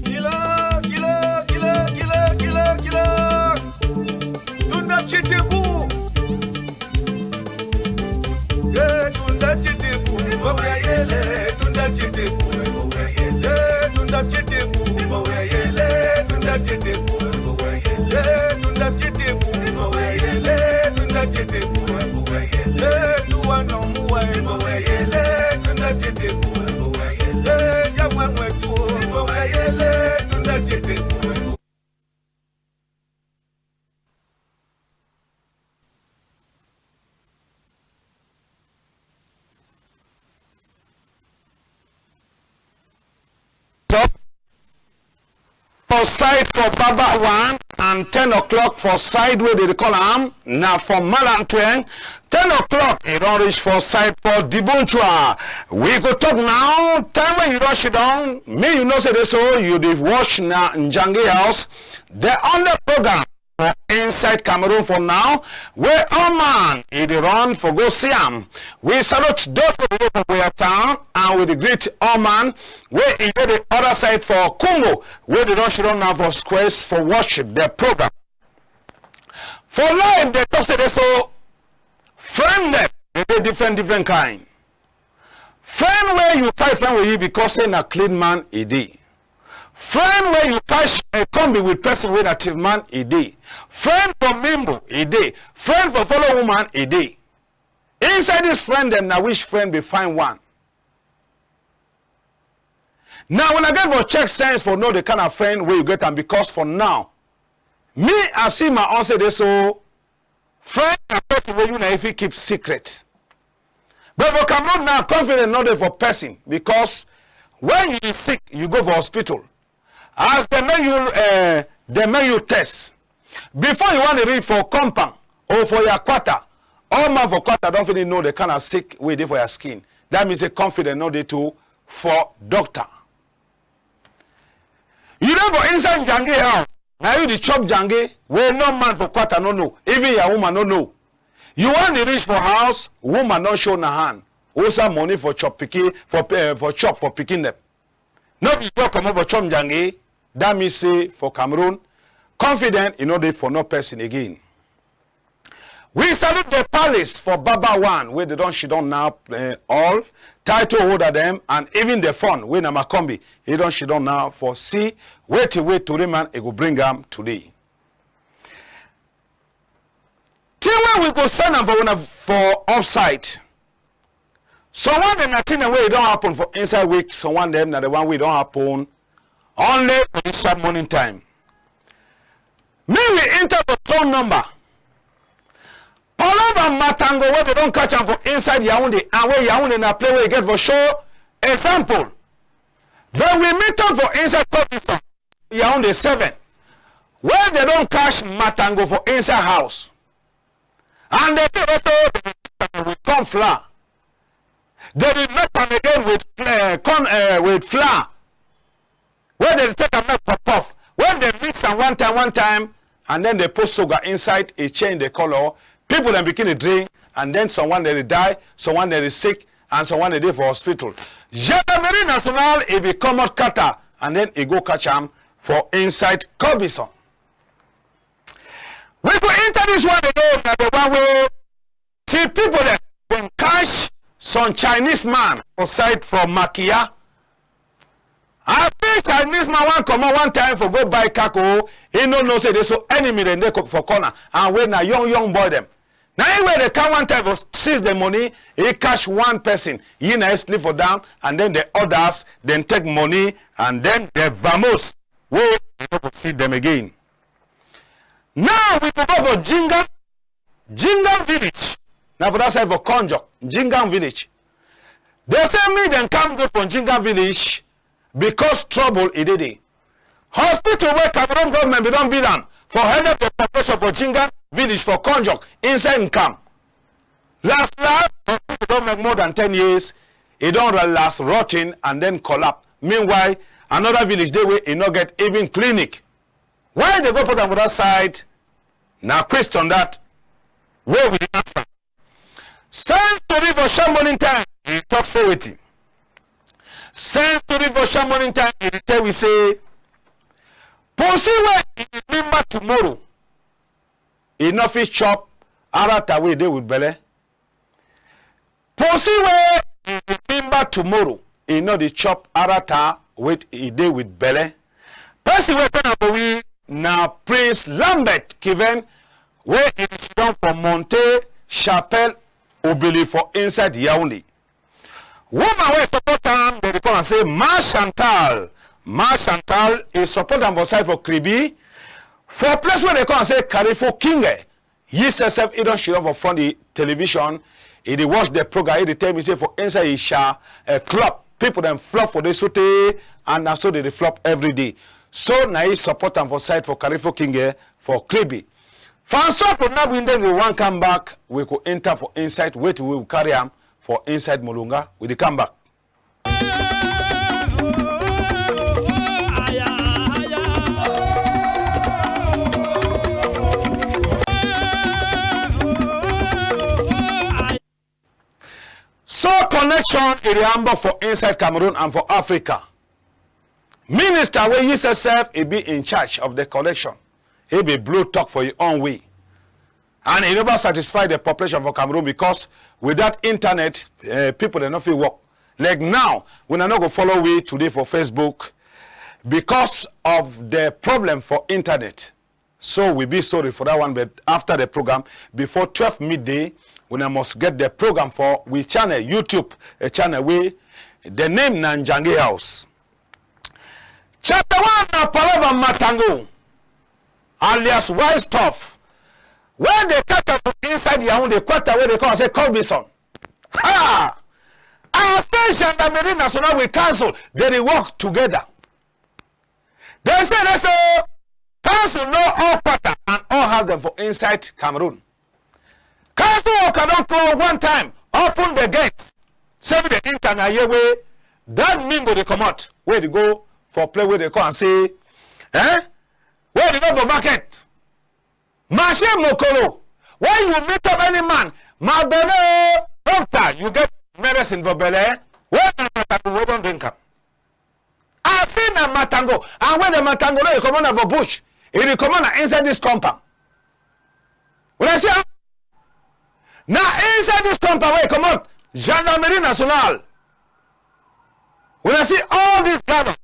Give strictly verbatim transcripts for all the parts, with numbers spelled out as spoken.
Kilo, kilo, kilo, kilo, kilo, kilo. Tunda tshitibu. Yeah, tunda tshitibu. Ibo weyele, tunda tshitibu. Ibo weyele, tunda tshitibu. Ibo weyele, tunda tshitibu. Ibo weyele, tunda tshitibu. Ibo weyele, tunda tshitibu. Ibo weyele, tuwa no muwa. Ibo weyele, tunda tshitibu. Ibo weyele, ya mwe mwe tu. Ibo weyele, tunda tshitibu. Top for side for Baba One and ten o'clock for side wey dey dey call am na for Malam Tweng. Ten o'clock e don reach for side for Dibunchua. We go talk now. Time wey you don sit down, me you know say dey so you dey watch na Njangi House. The only program for inside Cameroon for now, wey all man e dey run for go see am. We salute those wey dey for Buea town and we dey greet all man wey e dey the other side for Congo, wey dey don sit down now for squares for watch the program. For life, dey talk say dey so friend dem dey dey different different kind. Friend wey you carry friend with you because say na clean man e dey. Friend wey you catch a combi with person wey na thief man e dey. Friend for mimbo e dey. Friend for follow woman e dey. Inside this friend dem, na which friend be fine one? Now, una get for check sense for know the kind of friend wey you get am, because for now, me I see my own say dey so, friend na person wey you na you fit keep secret. But for Cameroon now, confidence no dey for person, because when you sick, you go for hospital. As dem make you, eh, dem make you test. Before you wan dey reach for compound or for your quarter, all man for quarter don finish know the kind of sick wey dey for your skin. That mean say confidence no dey too for doctor. You dey for inside Njangi house, na you dey chop Njangi wey no man for quarter no know, even your woman no know. You wan dey reach for house, woman don show na hand, osa money for chop pikin, for, eh, for chop for pikin dem. No be just comot for chop Njangi, that mean say for Cameroon, confidence e no dey for no person again. We salute the palace for Baba One, wey dey don sit down now, eh, all title holder dem and even the fon wey na Makombi, e don sit down now for see wetin wey tori man e go bring am today. Thing wey we go send am for una for upside. Some one dem na thing dem wey e don happen for inside week. Some one dem na the one wey e don happen only for this sharp morning time. Make we enter for phone number. Palava Matango wey dey don catch am for inside Yaoundé, and wey Yaoundé na place wey e get for show example. Then we meet up for inside Kobisa, Yaoundé seven, wey dey don catch Matango for inside house. And dey say also dey dey come flour. Dey dey make am again with, eh, corn, eh, with flour. Wey dey take am make puff puff. When dey mix am one time, one time, and then dey put sugar inside, e change the colour. People dem begin dey drink, and then some one dey dey die, some one dey dey sick, and some one dey dey for hospital. Gendarmerie Nationale e be comot kata, and then e go catch am for inside Kobison. We go enter this one again, na the one wey see people dem, dem catch some Chinese man for side for Makia. As this Chinese man wan comot one time for go buy kako, e no know say dey so enemy dem dey co-, for corner, and wey na young young boy dem. Na him wey dey come one time for seize the money, e catch one person, yi na e sleep for down, and then the others dem take money, and then the vamos wey you no go see dem again. Now we go go for Jinga, Jinga village. Na for that side for Konjok, Jinga village. Dey say make dem come go for Jinga village because trouble e dey dey. Hospital wey Cameroon government bin don build am for head of the population for Jinga village for Konjok inside Nkam. Last last, hospital don make more than ten years. E don ra-, last rotten and then collapse. Meanwhile, another village dey wey e no get even clinic. Why dey go put am for that side? Na question that wey we dey ask am. Sense Tori for sharp morning time, e talk say wetin? Sense Tori for sharp morning time, e dey tell we say, pussy wey e dey remember tomorrow, e no fit chop arata wey dey with belle. Pussy wey e dey remember tomorrow, e no dey chop arata wey e dey with belle. Person wey tell am for we na Prince Lambert Kiven, wey e dey sidon for Monte Chapelle Obele for inside Yaoundé. Woman wey support am, dem dey call am say Ma Chantal. Ma Chantal, e support am for side for Kribi. For place wey dem dey call am say Carrefour Kinge, yi sef sef, e don sidon for front the television. E dey watch the program. E dey tell me say for inside yi sha, eh, club, people dem flop for dey sotey, and na so dem dey flop every day. So na e support am for side for Carrefour Kinge for Kribi. François Konabwinde, we wan come back, we go enter for inside, wetin we go carry am for inside Mulunga, we dey come back. So connection e dey hamburg for inside Cameroon and for Africa. Minister wey yi sef sef e be in charge of the connection, e be blow talk for yi own way. And e never satisfy the population for Cameroon because without internet, eh, people dem no fit work. Like now, wuna no go follow we today for Facebook because of the problem for internet. So we be sorry for that one, but after the program, before twelve midday, wuna must get the program for we channel, YouTube, a channel wey the name na Njangi House. Chapter one na palava Matango, alias Wise Stuff, wey dey catch am for inside Yaoundé quarter wey dem dey call am say Colbison. Ha! I say Gendarmerie Nationale with council, dem dey work together. Dem say, dem say council know all quarter and all house dem for inside Cameroon. Council worker don call one time, open the gate. Say make dem enter, na here wey that mingo dey comot, wey dey go for place wey dem dey call am say, eh? Wey dey go for market. Marché Mokolo. When you meet up any man, ma belle o, doctor, you get medicine for belle, eh? Wey na Matango wey don drink am. I say na Matango, and when the Matango no dey comot na for bush, e dey comot na inside this compound. Wuna see am? Na inside this compound wey e comot, Gendarmerie Nationale. Wuna see all this garden.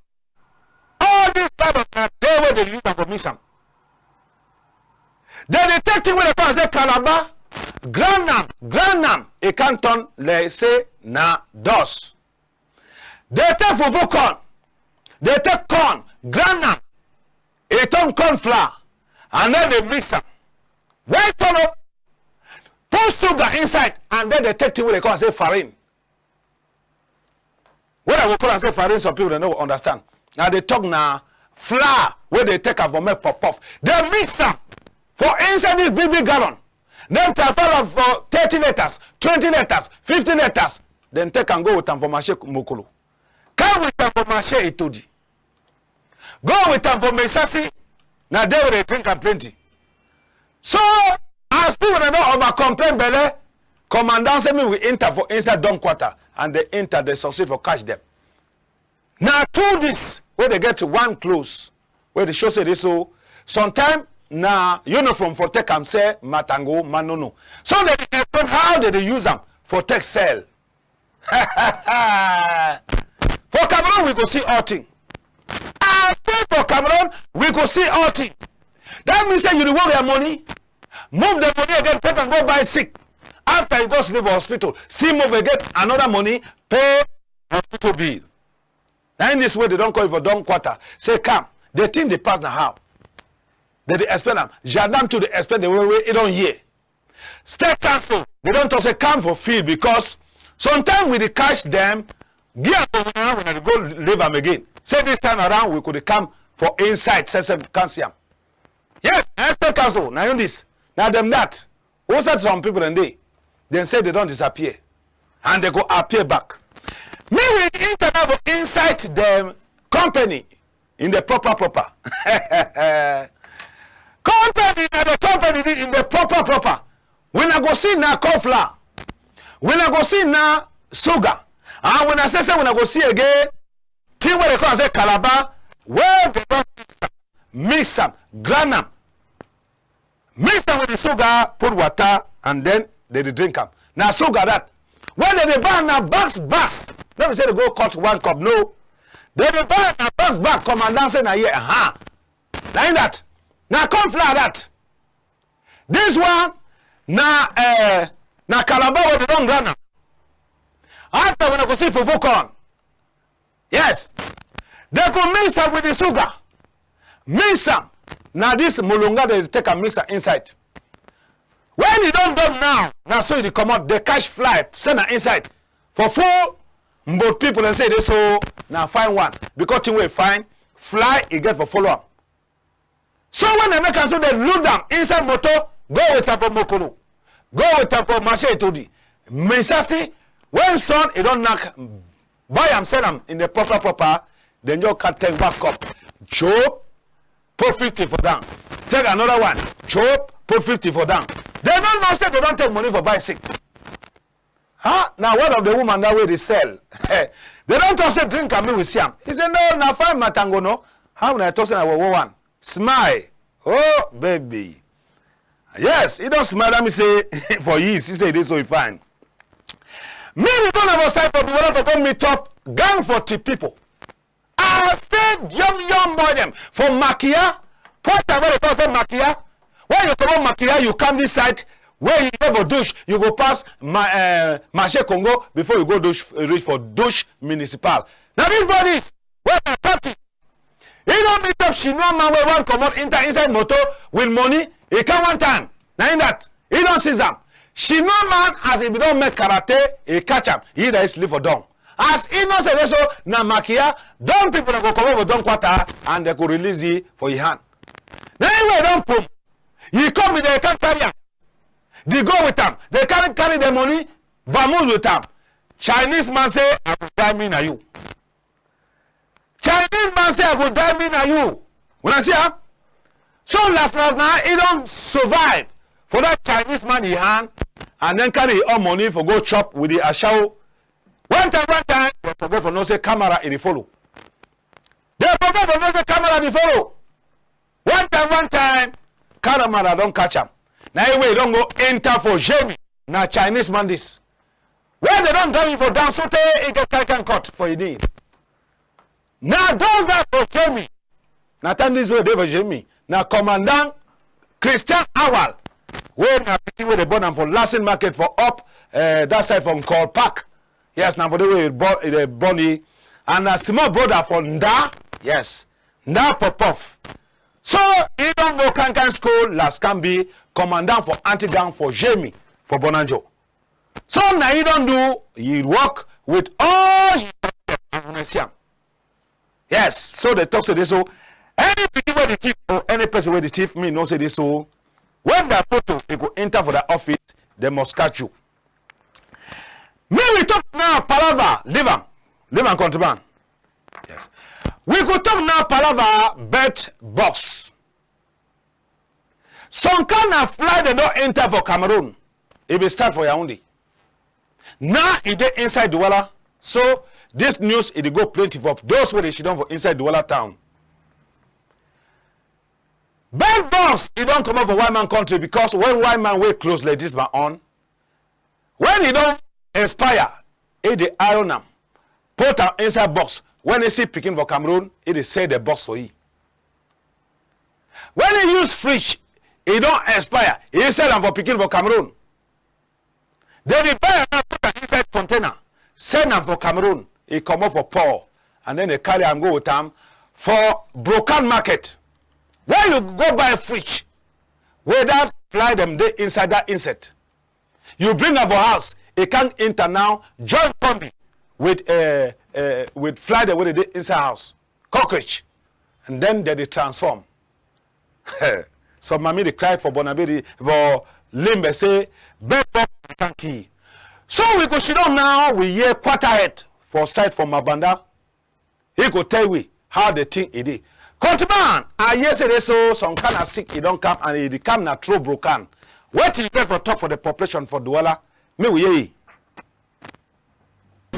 All this garden na there wey dem use am for mix am. Dem dey take thing wey dem call am say calabar, grind am, grind am, e come turn like say na dust. Dem take fufu corn, dem take corn, grind am, e turn corn flour, and then dem mix am. White corn o, put sugar inside, and then dem take thing wey dem call am say farine. Whether I go call am say farine, some people dem no go understand. Na dey talk na flour wey dem take am for make puff puff. Dem mix am for inside this big big gallon. Dem transfer am for thirty litres, twenty litres, fifty litres. Dem take am go with am for marché Mokolo. Come with am for marché Etodi. Go with am for Mesasi. Na there we dey drink am plenty. So, as people dem don over complain belle, commandant say make we enter for inside Don Quarter, and dem enter, dem succeed for catch dem. Na two this wey dem get one clothes wey dey show say this so sometime na uniform for take am sell Matango, Manono. So dem dey explain how dem dey use am for take sell. For Cameroon, we go see all thing. I say for Cameroon, we go see all thing. That mean say you dey work your money, move the money again, take am go buy sick. After you go sleep for hospital, see move again, another money, pay hospital bill. Na in this way dem don call you for Don Quarter. Say come, the thing dey pass na how? Dem dey explain am. Gendarme too dey explain the way wey e don hear. State council, dem don talk say come for field because sometime we dey catch dem, give am for wuna, wuna dey go leave am again. Say this time around we go dey come for inside, sef sef come see am. Yes, na state council, na you this, na dem that. Who said some people dem dey? Dem say dem don disappear and dem go appear back. Me we enter now for inside the company in the proper proper. Company na the company dey in the proper proper. Wuna go see na corn flour. Wuna go see na sugar. And wuna say, say wuna go see again thing wey dey call am say calabar, wey dey don mix am, grind am, mix am with the sugar, put water, and then dey dey drink am. Na sugar that. When dey dey buy am na bags, bags. No be say dey go cut one cup, no. Dey dey buy am na bags, bag, commandant say na here, uh-huh. Na him that. Na corn flour that. This one na, eh, na calabar wey dey don grind am. After wuna go see fufu corn. Yes. Dey go mix am with the sugar. Mix am. Na this mulunga dey take am mix am inside. When e don done now, na so e dey comot, dey catch fly, send am inside. For fool mbot people dem say dey so na fine one, because thing wey fine, fly e get for follow am. So when dey make am so, dey load am inside motor, go with am for Mokolo, go with am for Marché Etoudi. Misasi, when sun e don knack, buy am, sell am in the proper proper, then just cut ten back cup. Chop, put fifty for down. Take another one. Chop, put fifty for down. Dey don know say dey don take money for bicycle. Huh? Na word of the woman that wey dey sell. Dey don talk say drink am, make we see am. E say no, na fine matango no. How wuna talk say na wowo one? Smile. Oh, baby. Yes, e don smile. Let me say for years, e say e dey so e fine. Me we go na for side for Douala for go meet up gang for Tiv people. I say young young boy dem for Makia, quarter wey dey call say Makia. When you comot Makia, you come this side, wey you dey for douche, you go pass ma, eh, Marché Congo before you go douche, reach for douche municipal. Na this boy this, wey na thirty. E don meet up Chinois man wey wan comot enter inside motor with money. E come one time. Na him that. E don seize am. Chinois man, as e be don make karate, e catch am. E that e sleep for don. As e know say dey so na Makia, don people dem go comot for don quarter and dey go release e for e hand. Na him wey don pum. E come with dem, e come carry am. Dey go with am. Dey carry, carry the money, vamoose with am. Chinese man say, "I go die, me na you." Chinese man say, "I go die, me na you." Wuna see am? So last last na e don survive for that Chinese man e hand, and then carry e own money for go chop with the ashawo. One time, one time, dey forget for know say camera e dey follow. Dey forget for know say camera dey follow. One time, one time, camera don catch am. Na e wey e don go enter for Jemi. Na Chinese man this. Wey dey don drive e for down sotey e get carry can cut for e knee. Na those that for Jemi. Na time this wey dey for Jemi. Na commandant Christian Awal, wey na pikin wey dey born am for Lassen Market for up, eh, that side for Nkol Park. Yes, na for there wey e born, e dey born e. And na small brother for Nda. Yes, Nda Popov. So e don go Kankan school, last can be commandant for anti-gang for Jemi for Bonanjo. So na e don do e work with all e, as wuna see am. Yes, so dey talk say dey so any pikin wey dey thief or any person wey dey thief, me know say dey so when their photo e go enter for their office, dem must catch you. Me we talk now palava, leave am, leave am, countryman. Yes, we go talk now palava bet box. Some kind of fly dem don enter for Cameroon. E be start for Yaoundé. Now e dey inside Douala. So this news e dey go plenty for those wey dey sidon for inside Douala town. Bed bugs e don comot for white man country, because when white man wey close like this my own, when e don expire, e dey iron am, put am inside box. When e see pikin for Cameroon, e dey sell the box for e. When e use fridge, e don expire, e sell am for pikin for Cameroon. Dey dey buy am now, put am inside container, send am for Cameroon. E comot for port, and then dey carry am go with am for Brokan market. When you go buy fridge, wey that fly dem dey inside that insect, you bring am for house, e come enter now, join combi with, eh, eh, with fly dem wey dey dey inside house, cockroach, and then dey dey transform. So mami dey cry for Bonaberi, for Limbe say, bed bug dey come kill. So we go sidon now, we hear quarter head for side for Mabanda. E go tell we how the thing e dey. Countryman, I hear say dey so some kind of sick e don come, and e dey come na through Brokan. Wetin you get for talk for the population for Douala? Make we hear e.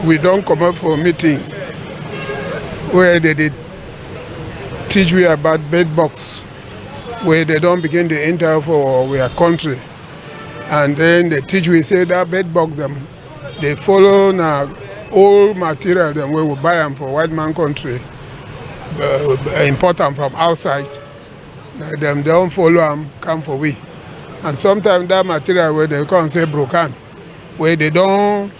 We don comot for meeting wey dey dey teach we about bed bugs wey dey don begin dey enter for we country, and then dey teach we say that bed bug dem dey follow na old material dem wey we buy am for white man country, uh, import am from outside. Na dem don follow am come for we, and sometimes that material wey dey come say brocan, wey dey don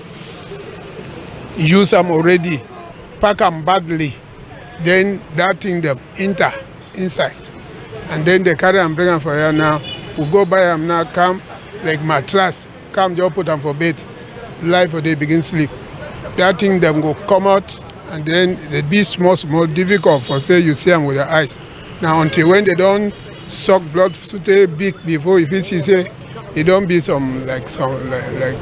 use am already, pack am badly, then that thing dem enter inside, and then dey carry am bring am for here now. We go buy am now, come like mattress, come just put am for bed, lie for dey begin sleep. That thing dem go comot, and then dey be small small, difficult for say you see am with your eyes. Na until when dey don suck blood sotey big before you fit see say e don be some, like, some, like, like,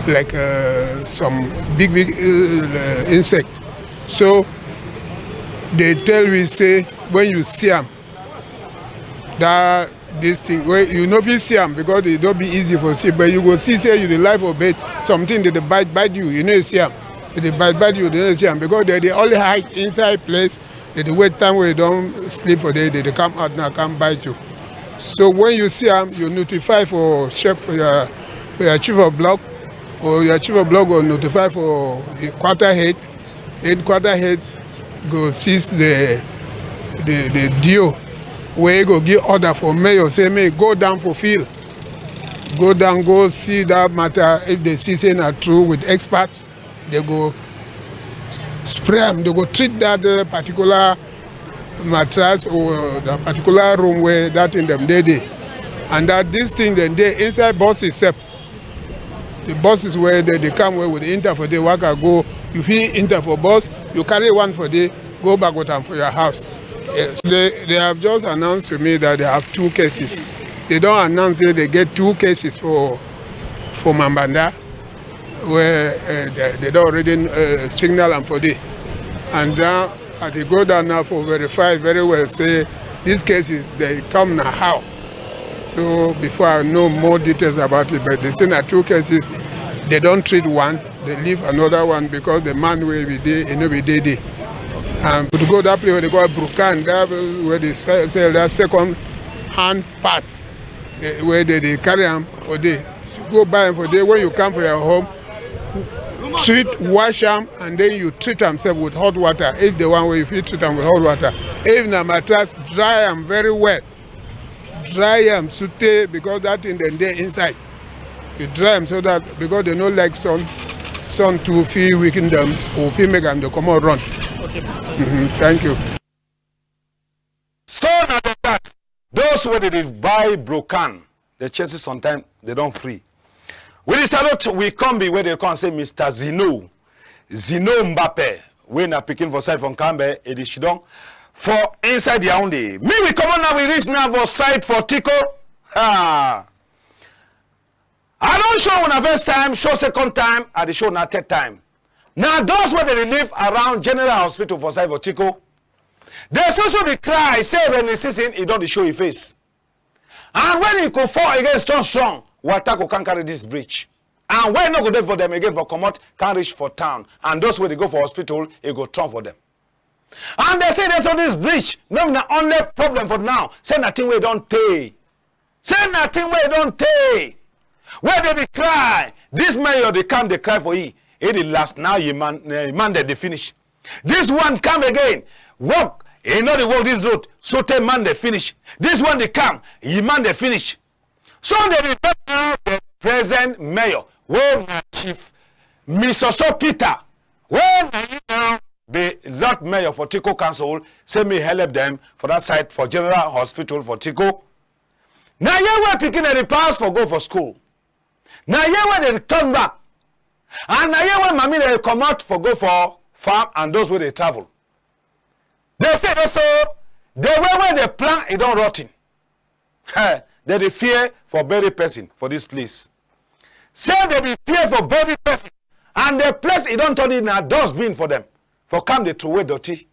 like, uh, some big big, uh, insect. So dey tell we say when you see am, that this thing wey you no fit see am because e no be easy for see, but you go see say you dey lie for bed, something dey dey bite bite you, you no see am. E dey bite bite you, you no see am because dey dey only hide inside place. Dey dey wait time wey you don sleep for there, dey dey come out now come bite you. So when you see am, you notify for chef, for your, for your chief of block, or your chief of block go notify for the quarter head. Headquarter head go seize the, the, the D O wey go give order for mayor say make e go down for field, go down go see that matter. If dey see say na true with experts, dey go spray am, dey go treat that, uh, particular mattress or the particular room wey that thing dem dey dey, and that this thing dem dey inside bus itself. The buses wey dey dey come wey we dey enter for dey waka go, you fit enter for bus, you carry one for dey, go back with am for your house. Yes. They, they have just announced to me that they have two cases. Dey don announce say dey get two cases for, for Mambanda, wey, uh, dey, dey don already, uh, signal am for dey. And now I dey go down now for verify very well say these cases dey come na how. So before I know more details about it, but dey say na two cases, dey don treat one, dey leave another one because the man wey be dey, e no be dey dey. And to go that place wey dey call Brukan, that wey dey sell, sell that second hand part, eh, wey dey dey carry am for dey. You go buy am for dey, when you come for your home, treat, wash am, and then you treat am sef with hot water. If the one wey you fit treat am with hot water, if na mattress, dry am very well. Dry am sotey because that thing dem dey inside. You dry am so that because dey no like sun, sun too fit weaken dem or fit make am dey comot run. Okay. Mm-hmm. Thank you. So na like that. Those wey dey dey buy brocan, dey chase it sometime, dey don free. We dey salute we combi wey dey come say Mister Zino, Zino Mbappe, wey na pikin for side for Nkambe, e dey sidon for inside Yaoundé. Me we comot now, we reach now for side for Tiko. Ha! I don show una first time, show second time, I dey show una third time. Na those wey dey dey live around General Hospital for side for Tiko, dey so so dey cry say rainy season e don dey show e face. And when e go fall again strong strong, water go come carry this bridge. And wey no go dey for dem again for comot, come reach for town. And those wey dey go for hospital, e go turn for dem. And dey say dey so this bridge no be na only problem for now. Say na thing wey don tey. Say na thing wey don tey. Wey dey dey cry. This mayor dey come dey cry for e. E dey last now, e man, eh, e man dey dey finish. This one come again. Work, e no dey work this road. Sotey man dey finish. This one dey come, e man dey finish. So dey dey beg now the present mayor, wey na Chief Misoso Peter, wey na yi now be Lord Mayor for Tiko Council, say me help dem for that side for General Hospital for Tiko. Na here wey pikin dem dey pass for go for school. Na here wey dey turn back. And na here wey mami dey comot for go for farm and those wey dey travel. Dey say dey so the way wey dey plan e don rotten. Hey, dey dey fear for bury person for this place. Say dey dey fear for bury person, and the place e don turn it na dustbin for dem, for come dey throway dirty.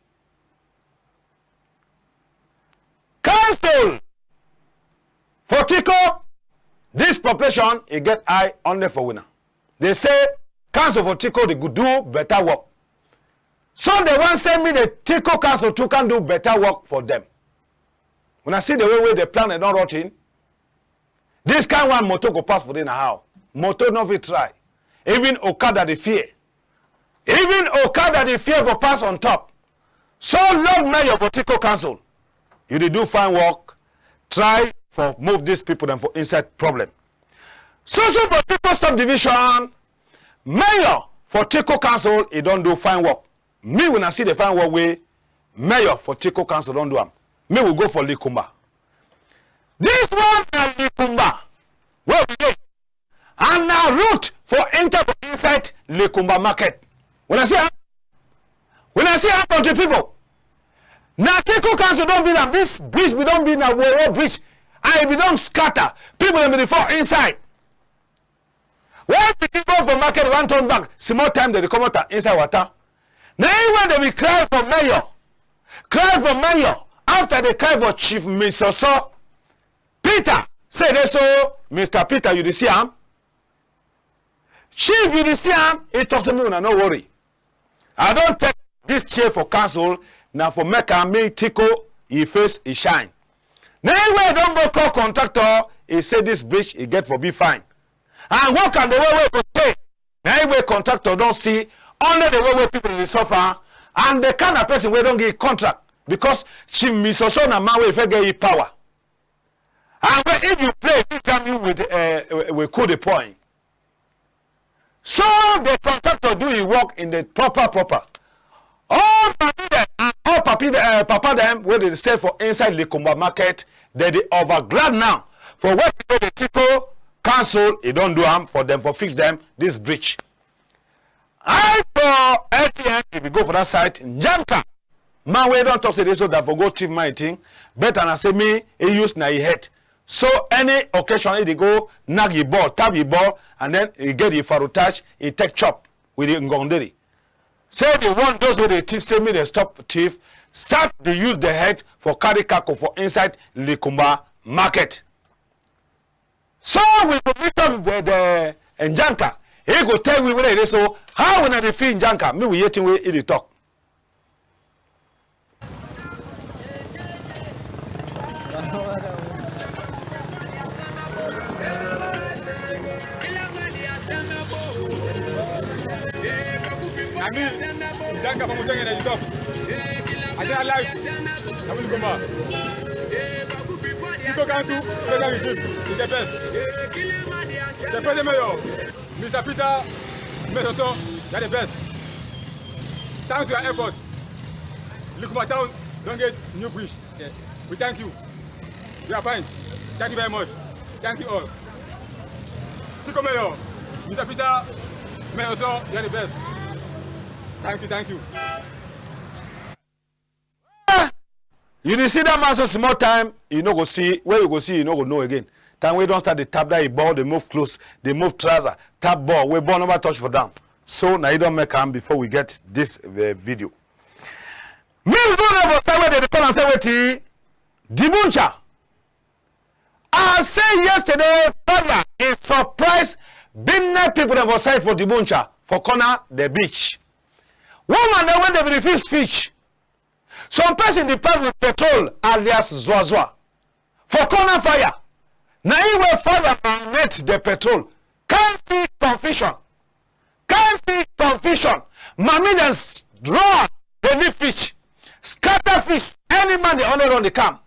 Council for Tiko, this population e get eye only for winner. Dey say council for Tiko dey go do better work. So dey wan send me the Tiko council to come do better work for dem. Wuna see the way wey the plan dem don rotten. This kind one motor go pass for there na how? Motor no fit try. Even okada dey fear. Even okada dey fear for pass on top. So long mayor for Tiko council, you dey do fine work. Try for move these people dem for inside problem. So so for Tiko subdivision, mayor for Tiko council, e don do fine work. Me wuna see the fine work wey mayor for Tiko council don do am. Me we go for Likumba. This one na Likumba wey we dey, and na route for enter for inside Likumba market. Wuna see am? Wuna see am, country people? Na Tiko council don build am. This bridge be don be na woro bridge, and e be don scatter. People dem be dey fall inside. When pikin go for market, wan turn back, small time dem dey comot am inside water. Na him wey dem be cry for mayor, cry for mayor. After dey cry for Chief Misoso, Peter say dey so, Mister Peter, you dey see am? Chief, you dey see am? He talk say, "Make wuna no worry. I don take this chair for council, na for make am make Tiko e face e shine." Na him wey don go call contractor, e say this bridge e get for be fine. And work am the way wey e go take. Na him wey contractor don see under the way wey people dey suffer, and the kind of person wey don give contract, because Chief Misoso na man wey fit get e power. And wey if you play, e fit jam you with, eh, with coup de poing. So the contractor do e work in the proper, proper. All mami dem and all papi, eh, papa dem wey dey sell for inside Likumba market, dem dey over glad now for wetin wey the Tiko council e don do am for dem for fix dem this bridge. I for L T N, if you go for that side, Njanka, man wey don talk say dey so that for go thief man thing, better na say me, e use na e head. So any occasion, e dey go knack e ball, tap e ball, and then e get e faru touch, e take chop with e ngondere. Say dey want those wey dey thief, say me dey stop thief, start dey use the head for carry kako for inside Likumba market. So we go meet up the, the Njanka. He go tell we whether e dey so, how wuna dey feel Njanka. Me we hear thing wey e dey talk. Ami, Njanka from Mutenge na the top. I dey alive. I will go back. Tiko Council, federal regime, is the best. The present mayor, Mister Peter Misoso, you are the best. Thanks to your effort, Likumba town don get new bridge. We thank you. You are fine. Thank you very much. Thank you all. Tiko mayor, Mister Peter Misoso, you are the best. Thank you, thank you. Eh! You dey see that man so small time, you no go see, where you go see, you no go know again. Time wey don start dey tap that e ball, dey move clothes, dey move trouser, tap ball, wey ball never touch for down. So na e don make am before we get this, eh, video. Me go na for side wey dem dey call am say wetin? Dibuncha. I say yesterday, fire e surprise business people dem for side for Dibuncha, for corner the beach. Woman dem wey dem be dey fix fish. Some person dey pass with petrol alias zwazwa for corner fire. Na him wey fire ignite the petrol. Can't see confusion. Can't see confusion. Mami dem s-, run, dey leave fish. Scatter fish. Any man dey only run dey come.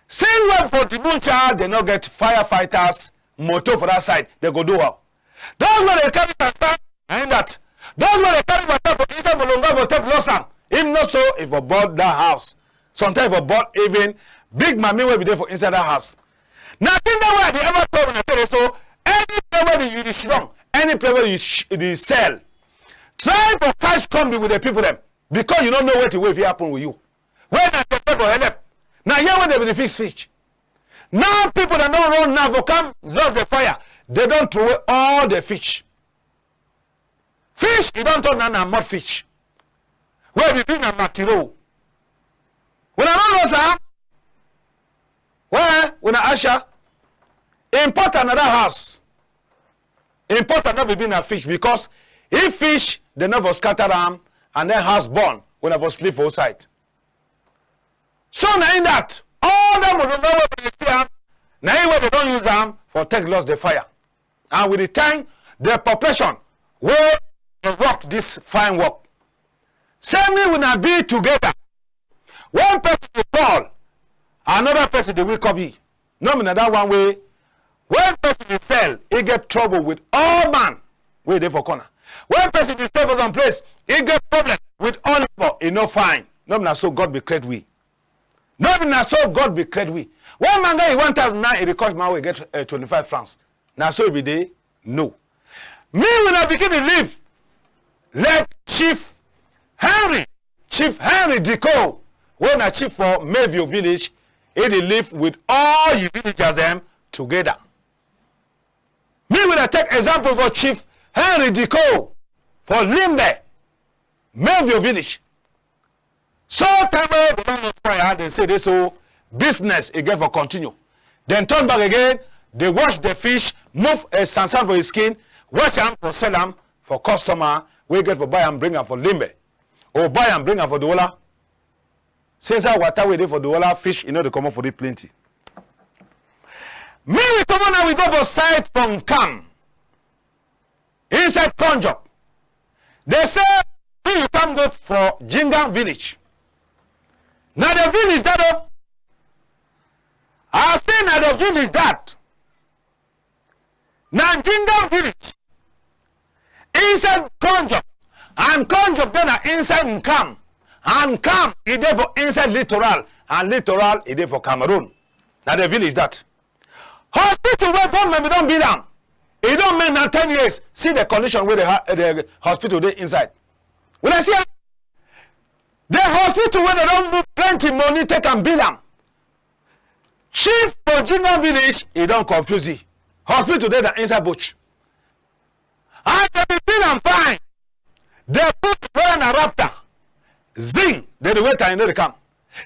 Since wey for Dibuncha, dem no get firefighters, motor for that side, dem go do how? Those wey dey carry sand, na him that. Those wey dey carry water for inside Molonga for take loss am. If not so, e for burn that house. Sometimes e for burn even big mami wey be dey for inside that house. Na thing that wey I dey ever tell wuna say so, any place wey you dey sidon, any place wey you sh-, dey sell, try for catch combi with the people dem, because you no know wetin wey fit happen with you. When na dem go help, na here wey dem be dey fix fish. Now people dem don run now for come lost the fire. Dem don throw away all the fish. Fish, e don turn na, na mud fish. Wey be, be na makiro. Wuna no know, sir? Well, wuna asha. Important na that house. Important no be, be na fish, because If fish, dem no for scatter am, and then house burn, wuna for sleep for outside. So na in that, all that money wey we dey see am, na in wey dem don use am for take lost the fire. And we dey thank the population wey dey work this fine work. Say me wuna be together. One person dey fall, another person dey wake up yi. No be na that one wey when person dey sell, e get trouble with all man wey dey for corner. When person dey stay for some place, e get problem with all neighbor. E no fine. No be na so God be create we. No be na so God be create we. When man get yi one thousand now, e dey cost man wey get, eh, twenty-five francs. Na so e be dey? No. Me wuna begin dey live like Chief Henry, Chief Henry Diko, wey na chief for Mayville village, e dey live with all yi villagers dem together. Me wuna take example for Chief Henry Diko for Limbe, Mayville village. So time wey dem don lost fire, dem say dey so business e get for continue. Dem turn back again, dey wash the fish, move a sansan for yi skin, wash am for sell am for customer wey get for buy am, bring am for Limbe, or buy am, bring am for Douala. Since that water wey dey for Douala, fish e no dey comot for dey plenty. Me we comot now, we go for side for Nkam. Inside Konjo. Dem say, me we come go for Jingang village. Na the village that o. I say na the village that. Na Jingang village. Inside Konjo. And Konjo dey na inside Nkam. And Nkam, e dey for inside Littoral. And Littoral, e dey for Cameroon. Na the village that. Hospital wey government be don build am, e don make na ten years. See the condition wey the ha-, the hospital dey inside. Wuna see am, the hospital wey dem don move plenty money take am build am. Chief for Jingang village, e don confuse yi. Hospital dey na inside bush. And dem be build am fine. Dem put whether na Raptor, zinc, dem dey wait and e no dey come.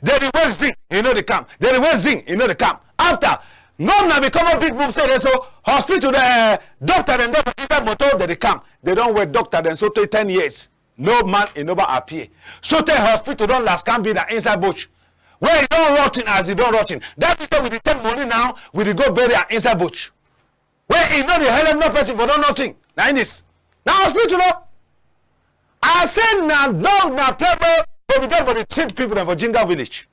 Dem dey wait zinc, e no dey come. Dem dey wait zinc, e no dey come. After, governor be come up big move say dey so hospital, the doctor dem dey for inside motor, dem dey come. Dem don wait doctor dem so tey ten years. No man, e never appear. So tey hospital don last can be na inside bush. Wey e don rotten as e don rotten. That is why we dey take money now, we dey go bury am inside bush. Wey e no dey help no person for no nothing. Na in this. Na hospital o. I say na dog, na play wey we get for the treat people dem for Jingang village.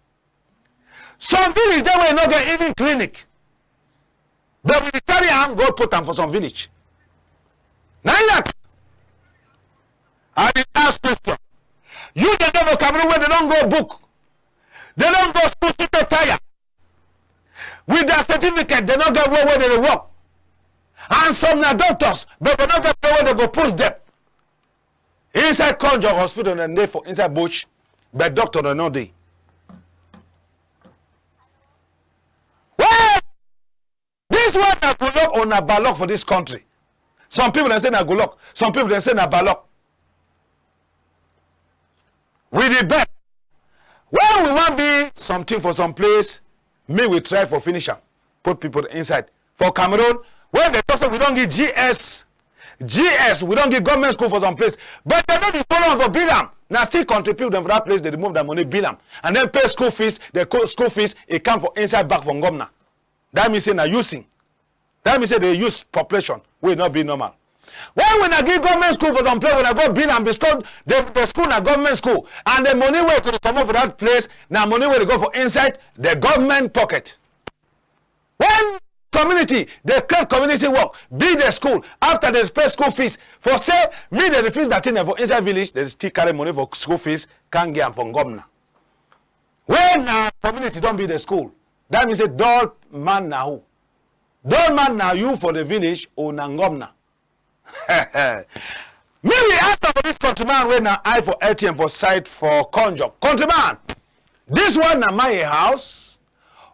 Some village dey wey no get even clinic. But we dey carry am go put am for some village. Na in that. I dey ask question. You dey go for Cameroon wey dem don go book. Dem don go school, school tire. With their certificate, dem no get where wey dem dey work. And some na doctors, but dem no get where wey dem go post dem. Inside Konjo hospital dem dey for inside bush, but doctor dem no dey. Well, this one na good luck or na bad luck for this country? Some people dem say na good luck, some people dem say na bad luck. We dey beg. When we wan be something for some place, me we try for finish am, put people inside. For Cameroon, when dem talk say we don give G S, G S, we don give government school for some place, but dem no dey follow am for build am. Na still country people dem for that place dey remove their money build am, and then pay school fees. The co-, school fees e come for inside back for governor. That mean say na using. That mean say dey use population wey no be normal. When we na give government school for some place, we na go build am because the, the school na government school, and the money wey go dey comot for that place na money wey dey go for inside the government pocket. When community dey create community work, build the school, after dey pay school fees, for say me dey refuse that thing dem for inside village, dey still carry money for school fees, come give am for governor. When na community don build the school, that mean say dull man na who? Dull man na you for the village or na governor? Me we ask am for this countryman wey na eye for L T M for side for Konjo. Countryman, this one na my house,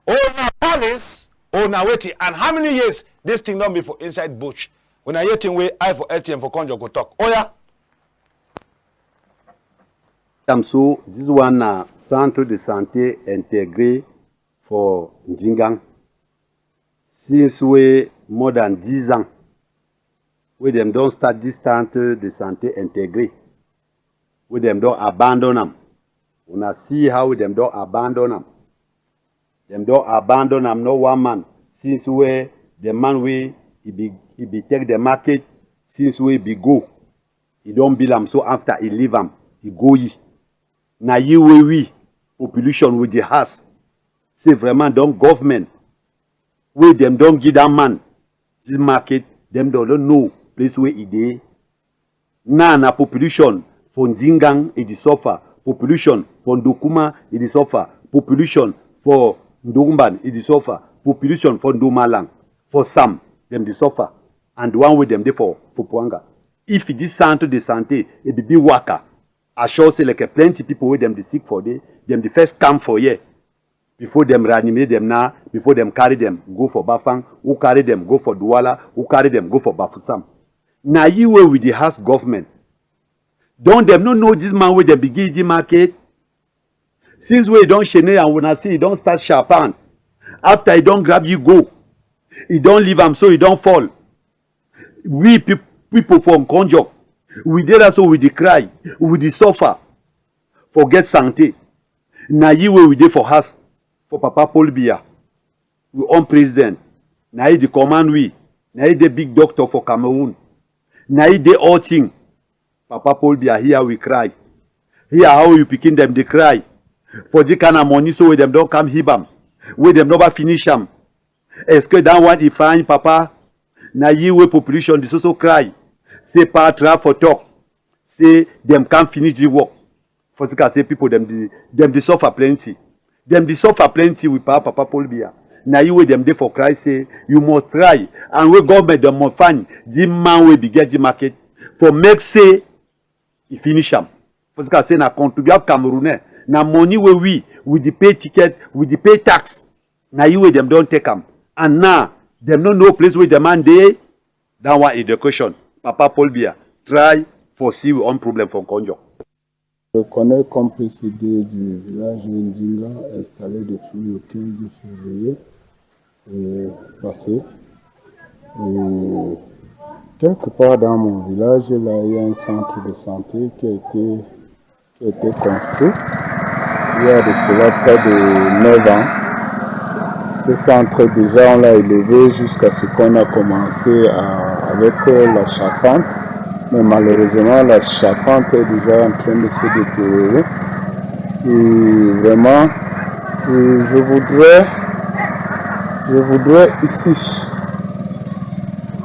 or na palace, or na wetin? And how many years this thing don be for inside bush? Wuna hear thing wey eye for L T M for Konjo go talk. Oya. Am so, this one na Centre de Santé Intégré for Ndingang. Since wey more than dix ans, wey dem don start this centre de santé intégré, wey dem don abandon am. Una see how dem don abandon am. Dem don abandon am, no one man, since wey the man wey e be, e be take the market, since wey e be go, e don build am, so after e leave am, e go yi. Na yi wey we, population, we dey ask, say vraiment, don government wey dem don give that man this market, dem don, don know place wey e dey. Now na population for Ndingang e dey suffer, population for Ndokuma e dey suffer, population for Ndongban e dey suffer, population for Ndomalang, for Sam, dem dey suffer, and the one wey dem dey for, for Pwanga. If this centre de santé e be big waka, I sure say like plenty people wey dem dey sick for there, dem dey first come for here before dem reanimate dem now, before dem carry dem go for Bafang, who carry dem go for Douala, who carry dem go for Bafoussam. Na yi wey we dey ask government. Don dem no know this man wey dem be give the market? Since wey e don shene and una see e don start sharp hand. After e don grab yi go, e don leave am, so e don fall. We peop-, people for Nkonjo, we dey there so we dey cry, we dey suffer for get santé. Na yi wey we dey for house for Papa Paul Biya, we own president. Na yi dey command we. Na yi dey big doctor for Cameroon. Na yi dey all thing. Papa Paul Biya, hear we cry. Hear how you pikin dem dey cry for this kind of money so wey dem don come hib am, wey dem never finish am. Est-ce que that one e fine, Papa? Na yi wey population dey so so cry. Say Pa try for talk. Say dem come finish the work. For sake say people dem dey, dem dey suffer plenty. Dem dey suffer plenty with Pa, Papa Paul Biya. Na yi wey dem dey for cry say you must try, and wey government dem must find the man wey be get the market for make say e finish am. For sake say na contribuable Cameroonais, na money wey we, we dey pay ticket, we dey pay tax. Na yi wey dem don take am, and now dem no know place wey the man dey. That one e the question. Papa Paul Biya, try for see we own problem for Nkonjo. Je connais comme P C D du village Ndinga, installé depuis le quinze février, euh, passé. Et quelque part dans mon village, là, il y a un centre de santé qui a été, qui a été construit il y a de cela près de neuf ans. Ce centre, déjà, on l'a élevé jusqu'à ce qu'on a commencé à, avec, euh, la charpente. Mais malheureusement, la charpente est déjà en train de se détériorer. Et vraiment, euh, je voudrais, je voudrais ici,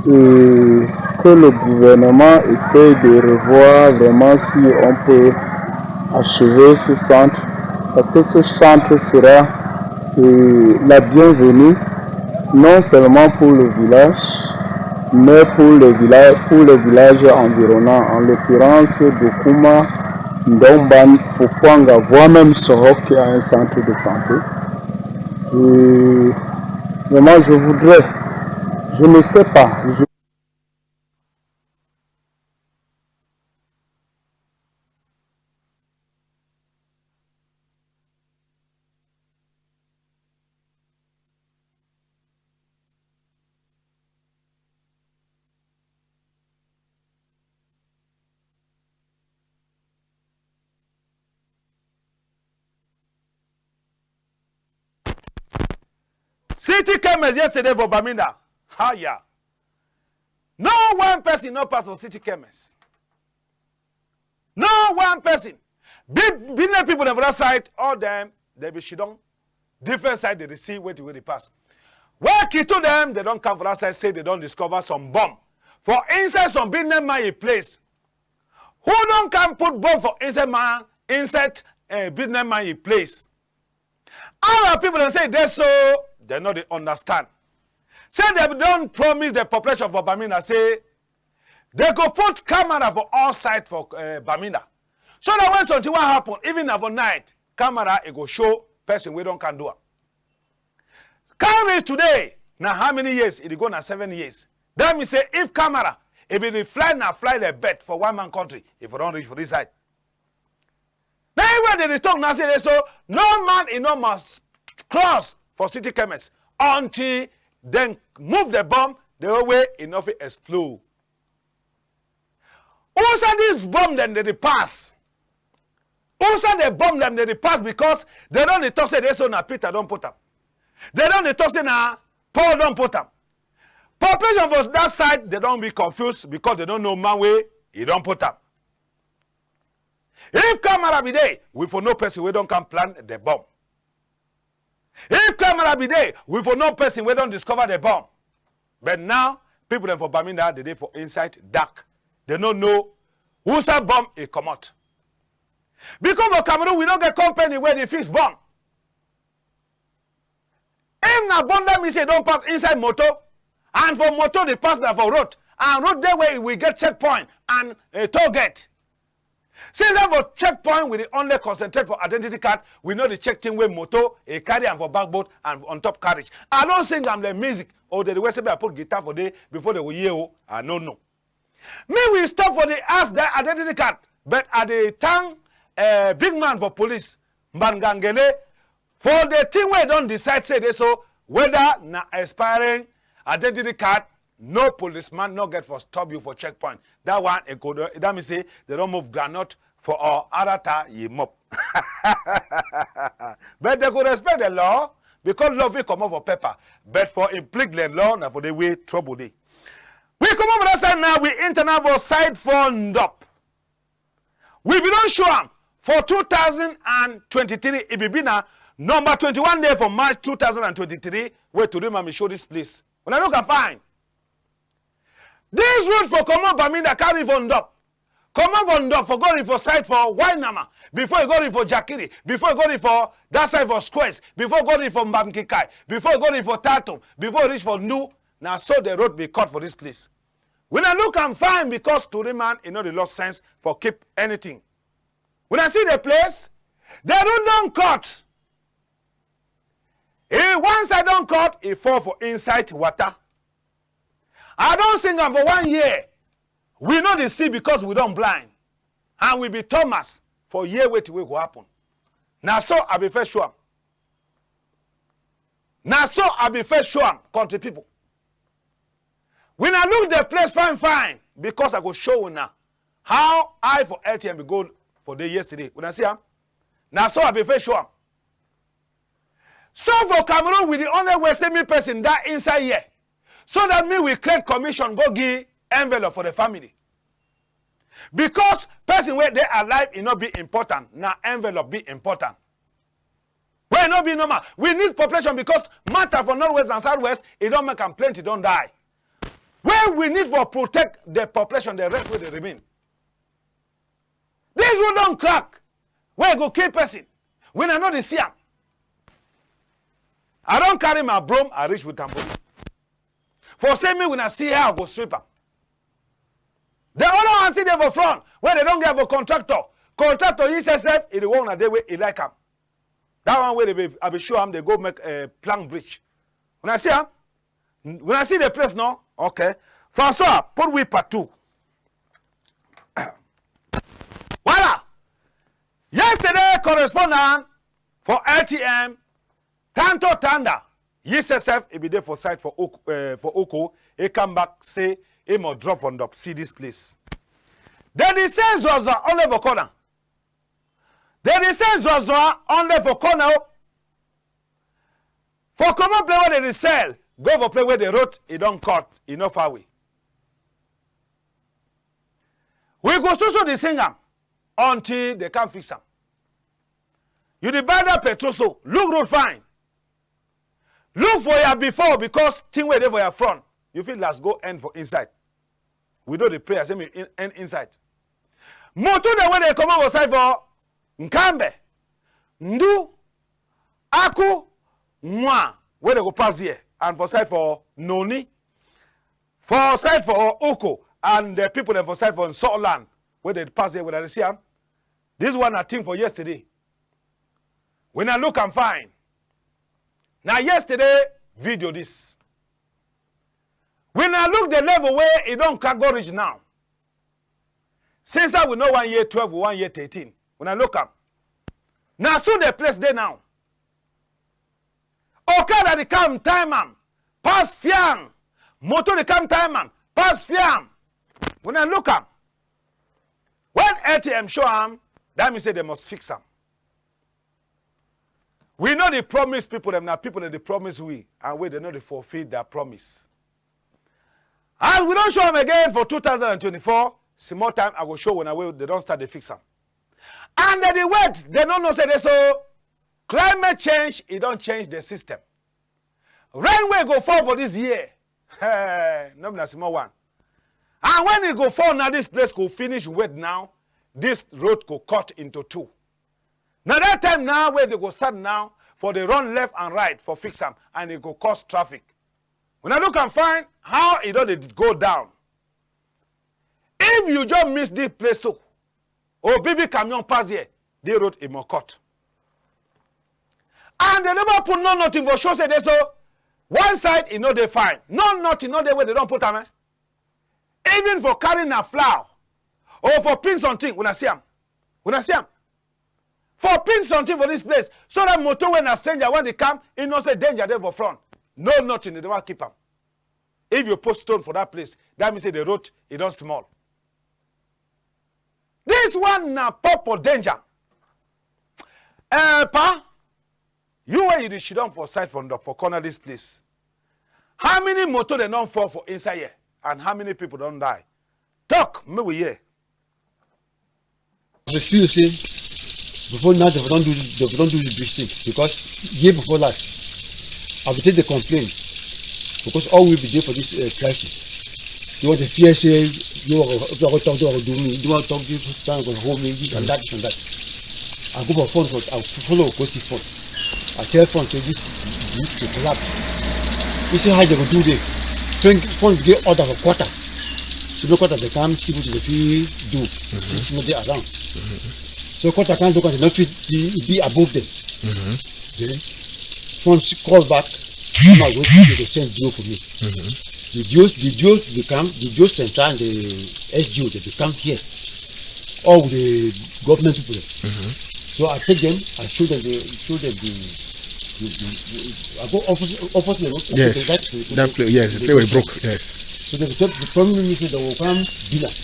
euh, que le gouvernement essaye de revoir vraiment si on peut achever ce centre, parce que ce centre sera, euh, la bienvenue, non seulement pour le village, mais pour les villages, pour les villages environnants, en l'occurrence Dokuma, Ndomban, Fopwanga, voire même Sohok qui a un centre de santé. Et vraiment, je voudrais, je ne sais pas, je City chemist yesterday for Bamenda. Haya. No one person no pass for city chemist. No one person. Big business people dem for that side, all dem, dem be shidon. Different side, dem dey see wetin wey dey pass. Where Kitu dem, dem don come for that side, say dem don discover some bomb for inside some business man yi place. Who don come put bomb for inside man, inside, eh, business man yi place? Our people dem say e dey so, dem no dey understand. Say dem don promise the population for Bamenda say dem go put camera for all side for, eh, Bamenda. So that when something wan happen, even na for night, camera e go show person wey don come do am. Come reach today, na how many years? E dey go na seven years. That mean say if camera, e be dey fly na fly like bird for one man country, e for don reach for this side. Na yi wey dem dey talk now say dey so no man e no must cross for city chemist until dem move the bomb the way e no fit explode. Who say this bomb dem dey pass? Who say the bomb dem dey pass? Because dem don dey talk say dey so na Peter don put am. Dem don dey talk say na Paul don put am. Population for that side, dem don be confused because dem no know man wey e don put am. If camera be dey, we for know person wey don come plant the bomb. If camera be dey, we for know person wey don discover the bomb. But now, people dem for Bamenda, dem dey for inside dark. Dem no know who say bomb e comot. Because for Cameroon, we no get company wey dey fix bomb. If na bomb, that mean say e don pass inside motor, and for motor dey pass na for road, and road dey wey we get checkpoint and, eh, toll gate. Since that for checkpoint, we dey only concentrate for identity card. We no dey check thing wey motor e carry am for backboard and on top carriage. I don sing am like music, or dem dey wey say make I put guitar for there before dem go hear o. I no know. Me we stop for dey ask that identity card, but I dey thank, eh, big man for police, Mbangangele, for the thing wey don decide say dey so whether na expiring identity card, no policeman no get for stop you for checkpoint. That one, e go do, that mean say dem don move groundnut for our arata yi mop. But dem go respect the law because law fit comot for paper. But for implicit law, na for the way trouble dey. We comot for that side now, we enter now for side for Ndop. We be don show am for two thousand and twenty-three. E be be na number twenty-one day for March two thousand and twenty-three, wey tori man be show this place. Una look am fine. This road for comot Bamenda carry for Ndop. Comot for Ndop for go reach for side for Wainama. Before you go reach for Jakiri. Before you go reach for that side for Squares. Before you go reach for Mbamkikai. Before you go reach for Tatum. Before you reach for Ndu. Na so the road be cut for this place. We na look am fine because tori man, e no dey lost sense for keep anything. We na see the place, the road don cut. E one side don cut, e fall for inside water. I don sing am for one year. We no dey see because we don blind. And we be Thomas for year wetin wey go happen. Na so I be first show am. Na so I be first show am, country people. We na look the place fine fine because I go show una how I for L T M be go for the yesterday. Una see am? Na so I be first show am. So for Cameroon, we the only way say me person die inside here. So that me we create commission go give envelope for the family. Because person wey dey alive, e no be important. Na envelope be important. Wey no be normal. We need population because matter for Northwest and Southwest, e don make am plenty don die. Wey we need for protect the population, the rest wey dey remain. This road don crack. Wey go kill person. We na no dey see am. I don carry my broom, I reach with tambourine. For say me we na see how I go sweep am. The other one still dey for front, wey dem don get for contractor. Contractor yi sef sef, e dey work na day wey e like am. That one wey dey be, I be show am, dey go make a plank bridge. Una see am? Una see the place, no? Okay. François, put we part two. Voilà. Yesterday, correspondent for L T M, Tanto Tanda, yi sef sef, e be dey for side for Oko, eh, for Oko. E come back say e must drop for Ndop, see this place. Dem dey sell zuazua only for corner. Dem dey sell zuazua only for corner o. For comot place wey dem dey sell, go for place wey the road e don cut, e no far away. We go so so dey sing am until dem come fix am. You dey buy that petrol so, look road fine. Look for your before because thing wey dey for your front, you fit last go end for inside. We don dey pray, I say me in, end inside. Motor dem wey dey comot for side for Nkambe, Ndu, Aku, Nwa, wey dey go pass here, and for side for Noni, for side for Oko, and the people dem for side for Nsoland, wey dey pass here, wey dey see am. This one na thing for yesterday. When I look am fine. Na yesterday video this. When I look the level wey e don ka go reach now. Since that we no one year twelve, we one year thirteen. When I look am, na so the place dey now. Okada dey come time am, pass fiam. Motor dey come time am, pass fiam. When I look am, When L T M show am, that mean say dem must fix am. We no dey promise people dem, na people dem dey promise we, and wey dem no dey fulfill their promise. As we don show am again for two thousand and twenty-four, small time I go show wuna wey dem don start dey fix am. And dem dey wait, dem no know say dey so climate change, e don change the system. Rain wey go fall for this year, no be na small one. And when e go fall now, this place go finish wet now, this road go cut into two. Na that time now wey dem go start now for dey run left and right for fix am, and e go cause traffic. Wuna look and find how e don dey go down. If you just miss this place so, or big big camion pass here, the road e must cut. And dem never put no nothing for show say dey so one side e no dey fine. No nothing no dey wey dem don put am, eh? Even for carry na flour or for pin something, wuna see am? Wuna see am? For pin something for this place, so that motor wey na stranger when dey come, e know say danger dey for front. No nothing, dem dey wan keep am. If you put stone for that place, that mean say the road e don small. This one na pop for danger. Eh, pa, you wey you dey sit down for side for ndok for corner this place, how many motor dem don fall for inside here, and how many people don die? Talk, make we hear. I dey feel say before now dem for don do, dem for don do the bridge thing, because year before last I be take dey complain because all we be dey for this, uh, crisis. You want to fear say you want to, you want to talk, you want to do me, you want to talk this time go hold me, this and that, this and that. I go for phone, for I follow go see phone. I tell phone say this bridge go collapse. He say how dem go do dey. Phone, phone get order for quarter. So no quarter dey come see wetin dey fit do. Since no dey around. So quarter come look and no fit be, be above them. Then phone call back. Come out go dey send D O for me. The D O, the D O dey come, the D O central and the S D O dem dey come here. All the government people dem. So I take them, I show them the, show them the, the, the, the I go office, office level. Yes, that place, yes, the place wey broke. Yes. So the, the problem is that they will come bill am.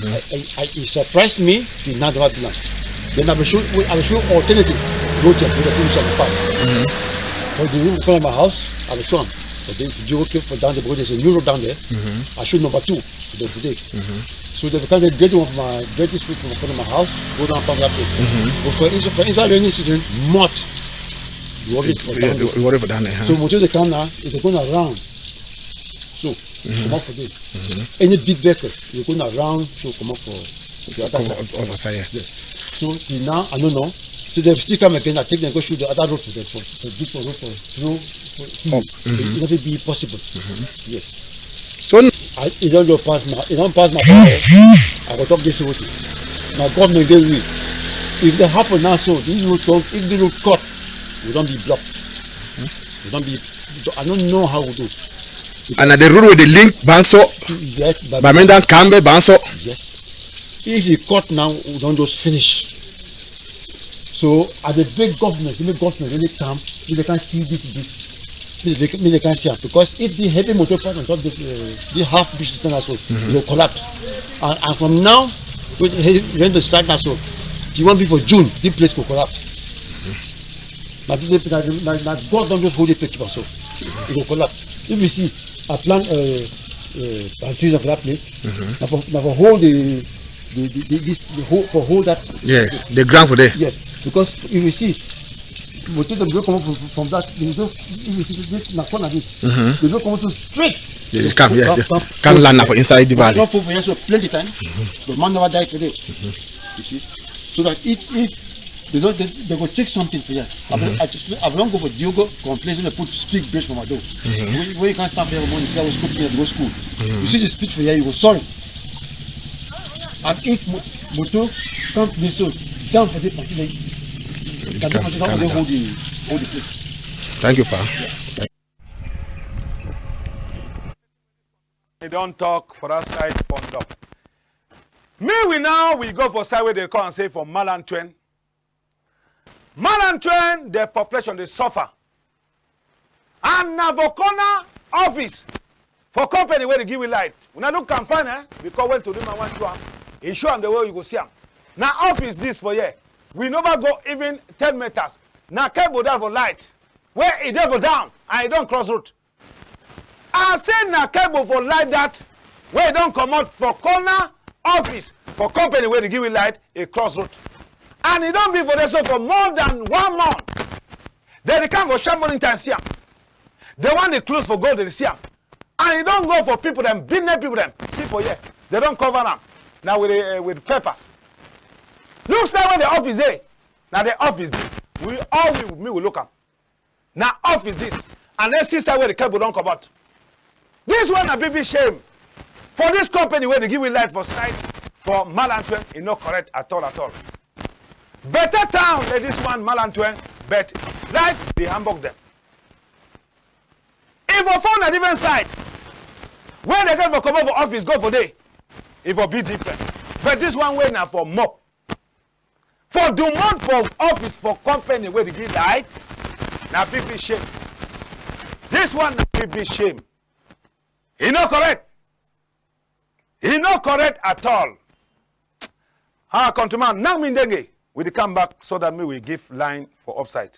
I, I, I, it surprised me, they now never bill am. Then I will show, I will show alternative road to the food and pass. For the road in front of my house, I will show am. But then if you go keep for down the road, there's a new road down there. I show number two for them today. So they become the great one for my greatest food for front of my house, go down from that place. But for inside, for inside rainy season, mud. You worry for down there. You worry for down there, huh? So motor dey come now, if they go around. So, comot for there. Any big vehicle, you go around, so comot for the other side. Other side, yeah. Yes. So, till now, I don't know. So they still come again, I take them go shoot the other road for them, for, for this road, for through, for hill. It never be possible. Yes. So, I, e don go pass my, e don pass my power. I go talk this road. My government get we. If they happen now, so this road talk, if the road cut, we don be blocked. We don be, I don't know how we do. And na the road wey dey link Banso, yes, but Bamenda, Nkambe, Banso. Yes. If e cut now, we don just finish. So I dey beg government, make government really come, make they can see this bridge. Make they, make they can see am, because if the heavy motor pass on top the, uh, the half bridge, so e go collapse. And, and from now, when the heavy rain dey start now, so the one be for June, the place go collapse. Na, na, na, na God don just hold the place keep am so. E go collapse. If you see, I plant, uh, uh, palm trees for that place. Na for, na for hold the, the, the, the, this, the whole, for hold that. Yes, the ground for there. Yes, because if you see, motor dem go comot from, from that, they go, if you see this, na corner this. They go comot so straight. They just come, yeah, come, they come, come land na for inside the valley. Don fall for here so plenty time. But man never die today. You see? So that if, if they don't, they, they go take something for here. I will, I just, I will not go for Diogo complain say they put speed bridge for my door. When, when you can't stand for here morning, say I was cooking at go school. You see the speed for here, you go sorry. And if mo-, motor come this road, down for the party, they, they can come, come, hold the, hold the place. Thank you, pa. They don talk for that side for Ndop. Me, we now, we go for side wey they call and say for Malantwen. Malantwen, the population dey suffer. And na for corner office for company wey dey give we light. Wuna look am fine, eh? Because when Tori man wan show am, he show am the way you go see am. Na office this for here. We never go even ten meters. Na cable that for light. Where e dey for down and e don cross road. I say na cable for light that wey don comot for corner office for company wey dey give we light, e cross road. And e don be for there so for more than one month. Dem dey come for sharp morning time, see am. The one dey close for gold, dey see am. And e don go for people dem, business people dem. See for here, dem don cover am. Na with, eh, with papers. Look side where the office dey. Na the office this. We all we, me we look am. Na office this. And then see side where the cable don comot. This one na big big shame. For this company wey dey give we light for side for Malantwen, e no correct at all at all. Better town like this one, Malantwen, but light dey hamburg dem. If for phone na different side, wey dem get for comot for office go for there, e for be different. But this one wey na for mop. For domot for office for company wey dey give light, na big big shame. This one na big big shame. E no correct. E no correct at all. Ah, countryman, now me ndenge, we dey come back so that me we give line for upside.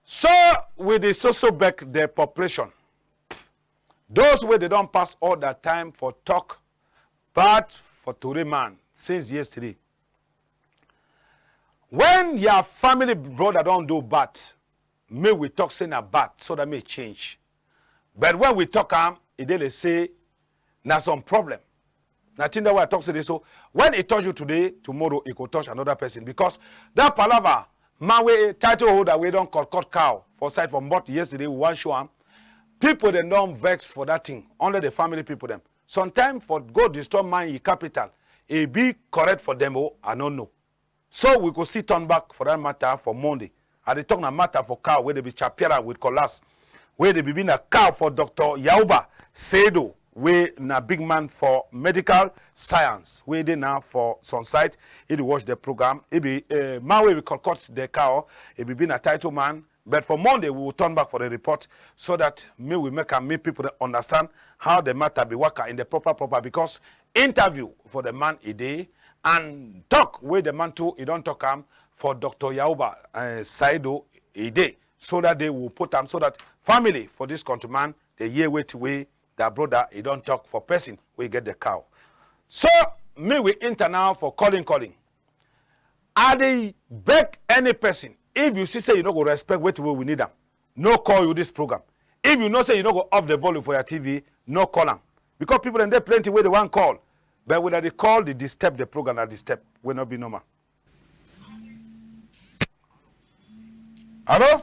So we dey so so beg the population, those wey dey don pass all their time for talk bad for tori man since yesterday. When your family brother don do bad, make we talk say na bad so that make e change. But when we talk am, e dey like say na some problem. Na thing that wey I talk say dey so, when e touch you today, tomorrow e go touch another person. Because that palava, man wey title holder wey don cut cut cow for side for Mbot yesterday, we wan show am. People dem don vex for that thing, only the family people dem. Sometimes for go disturb man yi capital, e be correct for dem o, I no know. So we go still turn back for that matter for Monday. I dey talk na matter for cow wey dey be chop am with cutlass, wey dey be be na cow for Doctor Yauba Seido, wey na big man for medical science, wey dey now for some side. E dey watch the program. E be, eh, man wey be cut cut the cow. E be be na title man. But for Monday, we will turn back for the report so that me we make am, make people dey understand how the matter be waka in the proper proper, because interview for the man e dey, and talk wey the man too e don talk am for Doctor Yauba, eh, Saido e dey, so that they will put am so that family for this countryman dey hear wetin wey their brother e don talk for person wey get the cow. So me we enter now for calling calling. I dey beg any person, if you see say you no go respect wetin wey we need am, no call you this program. If you know say you no go off the volume for your T V, no call am. Because people dem dey plenty wey dey wan call, but when dem dey call, dey disturb the program, na disturb wey no be normal. Hello?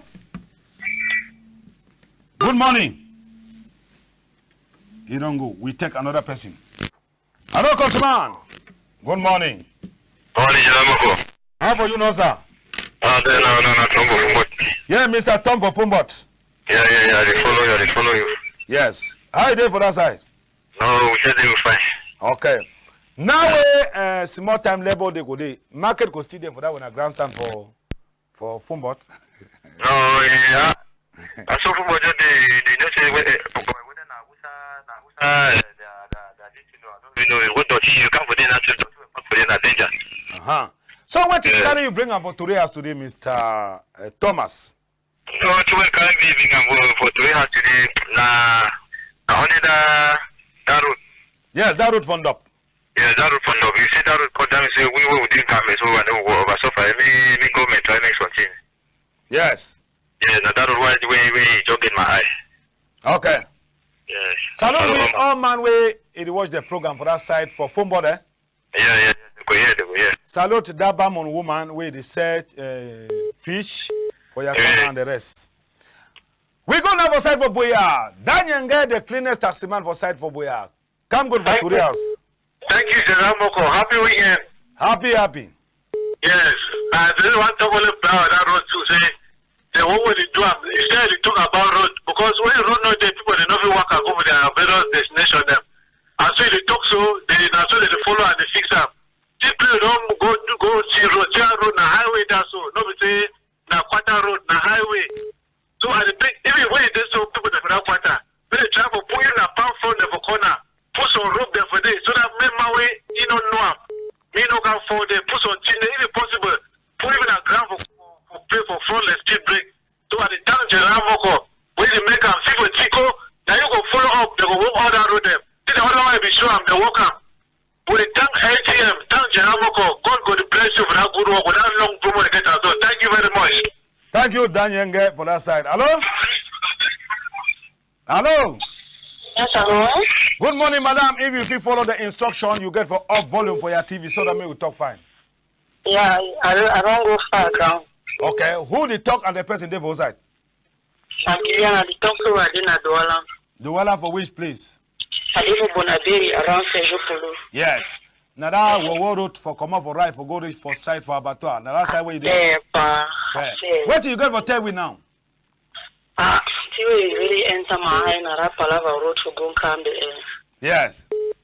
Good morning. E don go. We take another person. Hello, countryman. Good morning. Morning, General Moko. How for you now, sir? Ah, there now, now, now, Tom for Fumbot. Yeah, Mister Tom for Fumbot. Yeah, yeah, yeah, I dey follow you, I dey follow you. Yes. How you dey for that side? No, we just dey fine. Okay. Now, eh, eh, small time labor dey go dey. Market go still dey for that one, a grandstand for for Fumbot. No, yeah. Na so Fumbot just dey, dey know say whether, eh, whether na Hausa, na Hausa, eh, their, their, their this thing, I don't really know. What dirty you come for there, na dirty, what for there, na danger. Uh-huh. So wetin carry you bring am for Tori House today, Mister, eh, Thomas? So wetin wey carry me bring am for, for Tori House today, na, na only that, that road. Yes, that road for Ndop. Yes, that road for Ndop. You see that road cut down, you say we, we, we didn't come, so we no go over suffer. Any, any government try make something. Yes. Yes, na that road wey, wey, wey just get my eye. Okay. Yes. Salute all man wey e dey watch the program for that side for Fumbot, eh? Yeah, yeah, yeah. They go hear, they go hear. Salute that Bamon woman wey dey sell, eh, fish for Yakama and the rest. We go now for side for Buea. Daniel Nge, the cleanest taxi man for side for Buea. Come good for Tori House. Thank you, General Moko. Happy weekend. Happy, happy. Yes. I really want to talk only about that road too. Say, the one wey dey do am, you say dey talk about road, because when road no dey, people dey no fit waka go for their various destination dem. And so dey talk so, dey, na so dey dey follow and dey fix am. This place don go, go Osi road, J R road na highway that so. No be say na quarter road, na highway. So I dey beg, even when you dey so, people dey for that quarter, make dem try for put, if na palm frond dem for corner, put some rope dem for there, so that make man wey e no know am, make e no come fall there. Put some thing there, if e possible, put even a ground for, for, for play for front, like street break. So I dey thank General Moko wey dey make am. See for Tiko, na you go follow up, dem go work all that road dem. See the other one, if you show am, dem work am. We dey thank L T M, thank General Moko. God go dey bless you for that good work, for that long promo you get am. So thank you very much. Thank you, Dan Yenge, for that side. Hello? Hello? Yes, hello. Good morning, madam. If you fit follow the instruction, you get for off volume for your T V so that me we talk fine. Yeah, I, I don, I don go far ground. Okay, who dey talk and the person dey for side? Na Liliana dey talk, so I dey na Douala. Douala for which place? I dey for Bonaberi, around Serge Polo. Yes. Na that Wowo road for comot for right for go reach for side for abattoir. Na that side wey you dey. Eh, pa. Eh. Yes. Wetin you get for tell we now? Ah, thing wey really enter my eye na that palava road for go Nkambe, eh. Yes.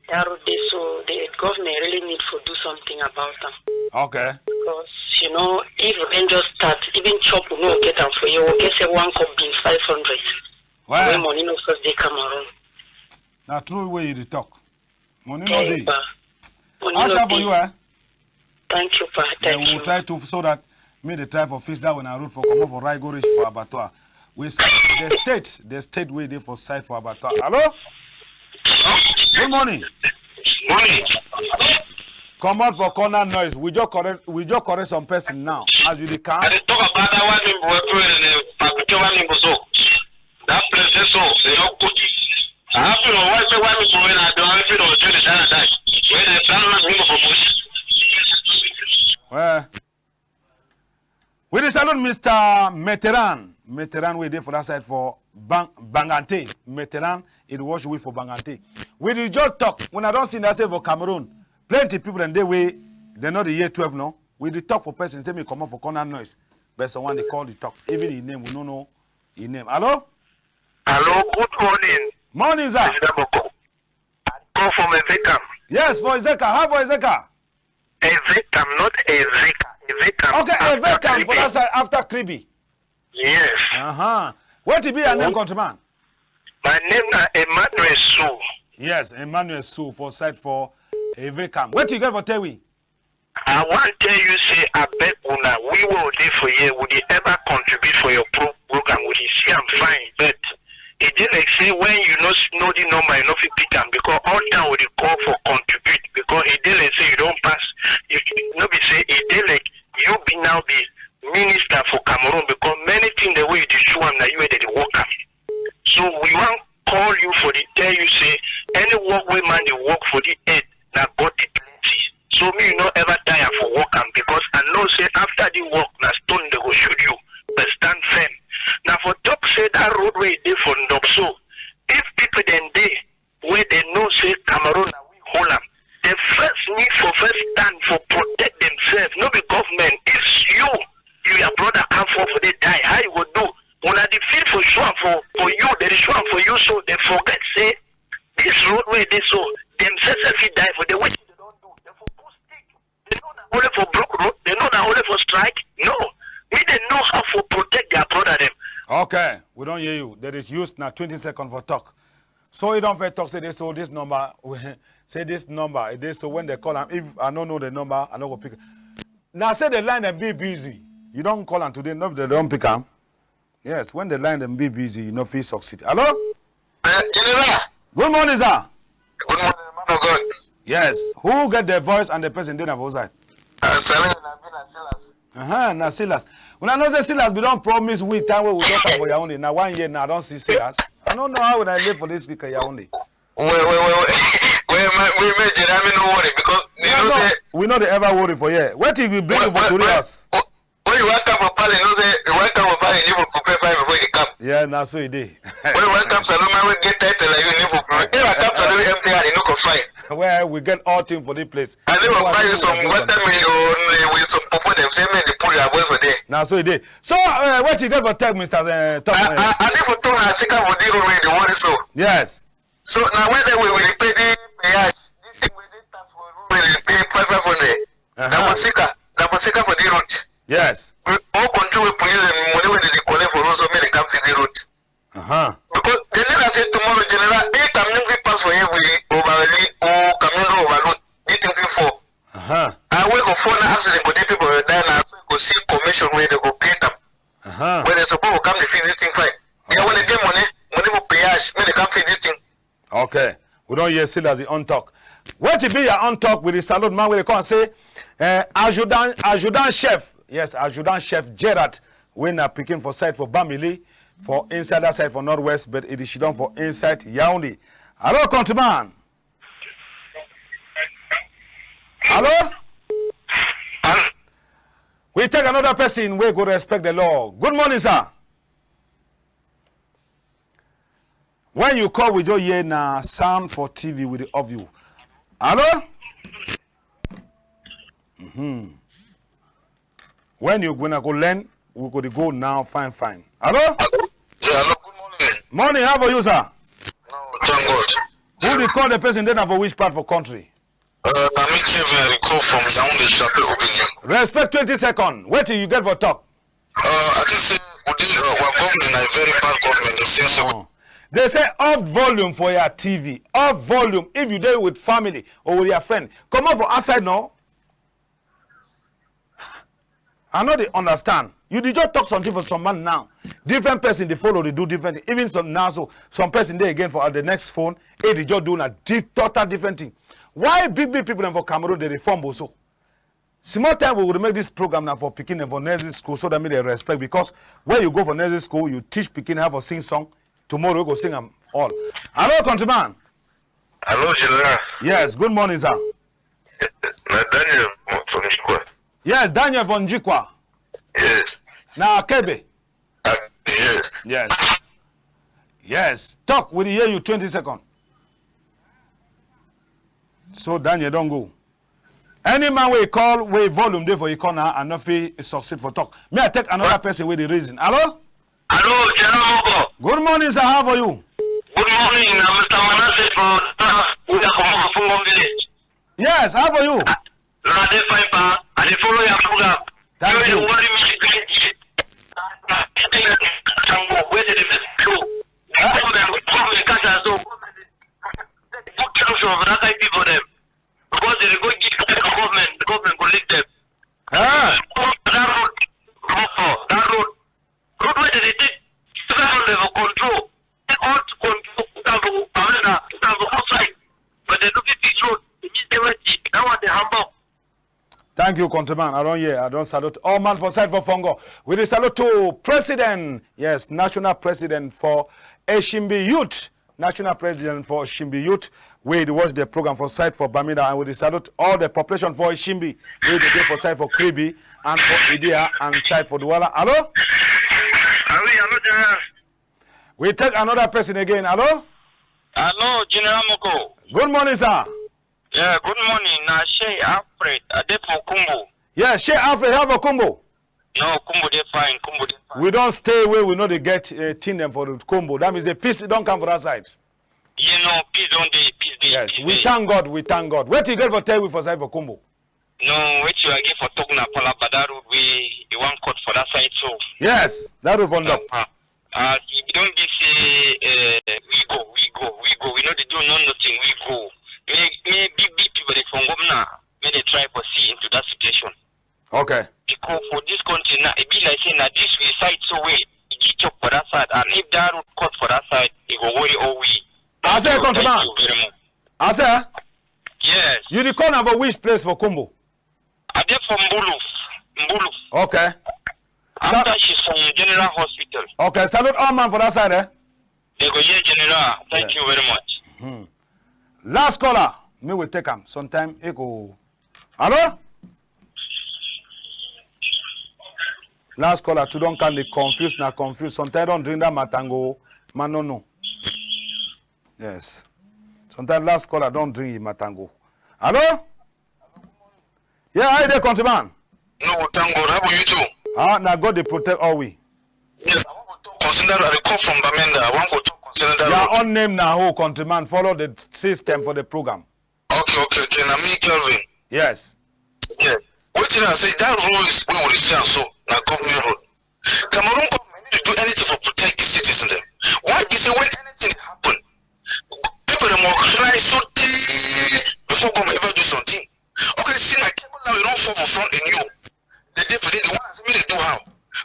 That road dey so, the government really need for do something about am. Okay. Because, you know, if rain just start, even chop we no get am for here. We get say one cup beans five hundred. Well, when money no first dey come around. Na true wey you dey talk. Money no dey. Money no dey. How sharp for you, eh? Thank you, pa. Thank you. Then we will try to, so that me dey try for fix that one and road for comot for right go reach for abattoir. We s-, the state, the state wey dey for side for abattoir. Hello? Good morning. Morning. Comot for corner noise. We just correct, we just correct some person now. As you dey come. I dey talk about that one name wey put in the Pakuke one name so. That place dey so, they don put it. I have to know why say why me go when I don't have to know say the die die. When I stand man, me go for bush. Well, we dey salute Mister Meteran. Meteran wey dey for that side for Bang-, Bangante. Meteran, it wash we for Bangante. We dey just talk. When I don see that say for Cameroon, plenty people dem dey wey dem no dey hear twelve, no? We dey talk for person, say me comot for corner noise. But someone dey call the talk. Even his name, we no know his name. Hello? Hello, good morning. Morning, sir. President Moko. I call from Ezekam. Yes, for Ezeka. How for Ezeka? Ezekam, not Ezeka. Ezekam. Okay, after Ezekam for Kribi. That side after Kribi. Yes. Uh-huh. What be your name, countryman? My name na Emmanuel Su. Yes, Emmanuel Su for side for Ezekam. What you get for tell we? I wan tell you say, abeg una, we wey dey for here, we dey ever contribute for your pro-, program, we dey see am fine, but e dey like say when you no s-, know the number, you no fit pick am, because all time we dey call for contribute, because e dey like say you don pass, you, no be say e dey like you be now be minister for Cameroon, because many things the way you dey show am na you wey dey dey work am. So we wan call you for the tell you say any work wey man dey work for the earth na God dey plenty. So me you no ever tire for work am, because I know say after the work na stone dey go shoot you, but stand firm. Na for talk say that road wey e dey for Ndop so, if people dem dey wey dem know say Cameroon na we hold am, dem first need for first stand for protect themselves, no be government. If you, you your brother come fall for dey die, how you go do? Una dey feel for show am for, for you, dem dey show am for you, so dem forget say this road wey dey so, dem sef sef fit die for there. Wetin dem don do? Dem for put stick. Dem know na only for block road. Dem know na only for strike. No, make dem know how for protect their brother dem. Okay, we don hear you. There is used na twenty seconds for talk. So you don first talk say this, so this number, say this number, e dey so when dem call am, if I no know the number, I no go pick. Na say the line dem be busy. You don call am today, no, dem don pick am. Yes, when the line dem be busy, you no fit succeed. Hello? Eh, General. Good morning, sir. Good morning, man of God. Yes, who get the voice and the person dey na for side? Uh, Saleh, na me na Silas. Uh-huh, na Silas. Una know say Silas be don promise we time wey we don come for Yaoundé. Na one year now, I don see Silas. I no know how una live for this week for Yaoundé. Well, well, well, well. Well, my, we, me, Jeremy, no worry because you know say we no dey ever worry for here. Wetin we bring you for tori house? When you wan come for palace, you know say you wan come for palace, you need to prepare fire before you come. Yeah, na so e dey. When you wan come salon, man wey get title like you, you need to prepare. If I come salon empty hand, you no go fine. Well, we get all thing for this place. I never buy you some watermelon, eh, with some pawpaw dem, say make dem put your boy for there. Na so e dey. So, uh, what you get for tell Mister Uh, talk, I, uh, I, I need for talk na Sika for the road wey dey worry so. Yes. So na where they will, will pay the peage. This thing wey dey tax for road wey dey pay five, five hundred. Uh-huh. Na for Sika. na for second for the road. Yes. We all control wey police dem money wey dem dey collect for road so make dem come fix the road. Uh-huh. Because dem never say tomorrow general, eh, camion fit pass for here with overload or camion don overload, the thing fit fall. Uh-huh. And wey go fall na accident go dey, people go die na so you go see commission wey dem go create am. Uh-huh. Wey dem suppose go come dey fix this thing fine. Yeah, when dem get money, money for peage, make dem come fix this thing. Okay. We don hear Silas e own talk. Wetin be your own talk with the salute man wey dey come say, eh, adjutant, adjutant chef. Yes, adjutant chef Gerard, wey na pikin for side for Bamili, for inside that side for Northwest, but e dey sidon for inside Yaoundé. Hello, countryman. Hello? We take another person wey go respect the law. Good morning, sir. When you call, we just hear na sound for T V with the of you. Hello? Mm-hmm. When you gonna go learn, we go dey go now. Fine, fine. Hello? Yeah, hello, good morning. Morning, how are you, sir? No, thank God. Who dey call, the person dey na for which part for country? Uh, na me Kevin, I dey call from Yaoundé Chappelle Aubigny. Respect twenty second. Wetin you get for talk? Uh, I think say we dey, uh, our government na a very bad government. They say so. Oh. They say off volume for your T V. Off volume if you dey with family or with your friend. Comot for outside, no? I no dey understand. You dey just talk something for some man now. Different person dey follow, dey do different thing. Even some now, so some person dey again for, uh, the next phone. E dey just do na di-, total different thing. Why big big people dem for Cameroon dey dey form so? Small time we go make this program na for pikin dem for nursery school so that make dem respect, because when you go for nursery school, you teach pikin how for sing song. Tomorrow we go sing am all. Hello, countryman. Hello, General. Yes, good morning, sir. Na Daniel from Njikwa. Yes, Daniel from Njikwa. Yes. Na Kebe. Ah, yes. Yes. Yes. Talk, we dey hear you, twenty second. So Daniel don go. Any man wey call, wey volume dey for e corner, I no fit succeed for talk. Me, I take another person wey dey reason. Hello? Hello, General Moko. Good morning, sir. How are you? Good morning. Na Mister Manasseh for, uh, we are from Fungo village. Yes, how are you? Na dey fine, pa. I dey follow your program. Thank you. You worry me plenty. Tango, where dey make show? Huh? Government, government catch us so. Put sanction for that kind people dem. Because they go give government, government go lick them. Ah. That road, that road, road wey dem dey take seven hundred for control. Take all to control, put am for Bamenda, put am for outside. But dem no fit fix road. E mean say wetin? That one dey hamburg. Thank you, countryman. I don hear. I don salute all man for side for Fungo. We dey salute to president, yes, national president for Eshimbi Youth. National president for Shimbi Youth, wey dey watch the program for side for Bamenda, and we dey salute all the population for Shimbi, wey dey dey for side for Kribi and for Edea and side for Douala. Hello? Ah oui, hello, General. We take another person again. Hello? Hello, General Moko. Good morning, sir. Yeah, good morning. Na Shey Alfred. I dey for Kumbo. Yeah, Shey Alfred, how for Kumbo? No, Kumbo dey fine, Kumbo dey fine. We don stay wey we no dey get, uh, thing dem for the Kumbo. That means the peace don come for that side. You know, peace don dey, peace dey, yes, peace we dey. Thank God, we thank God. Wetin you get for tell we for side for Kumbo? No, wetin I get for talk na palava that road wey dey wan cut for that side so. Yes, that road for Ndop. Uh-huh. As e don be say, eh, we go, we go, we go. We no dey do no nothing, we go. Make, make big, big people dey from governor, make dem try for see into that situation. Okay. Because for this country now, e be like say na this we side so wey e give chop for that side, and if that road cut for that side, e go worry all we. I say, thank you, countryman, very much. I say, yes. You dey call na for which place for Kumbo? I dey for Mbulu. Mbulu. Okay. After sa- she's from General Hospital. Okay, salute all man for that side, eh? They go hear General. Thank, yeah, you very much. Hmm. Last caller, me will take am. Sometime e go. Hello? Last caller too don come dey confuse, na confuse. Sometimes don drink that matango, man no know. Yes. Sometimes last caller don drink yi matango. Hello? Yeah, how you dey, countryman? No, thank God. How about you too? Ah, na God dey protect all we. Yes, I wan go talk concerning that. I dey call from Bamenda. I wan go talk concerning that road. Your own name na who, countryman? Follow the system for the program. Okay, okay, okay. Na me, Kelvin. Yes. Yes. Wetin I say, that road wey we dey see am so, na government road. Cameroon government need to do anything for protect the citizen dem. Why be say when anything dey happen, people dem go cry so tey before government ever do something? Okay, see na cable now, e don fall for front and you. The day for day, the one say make dem do how?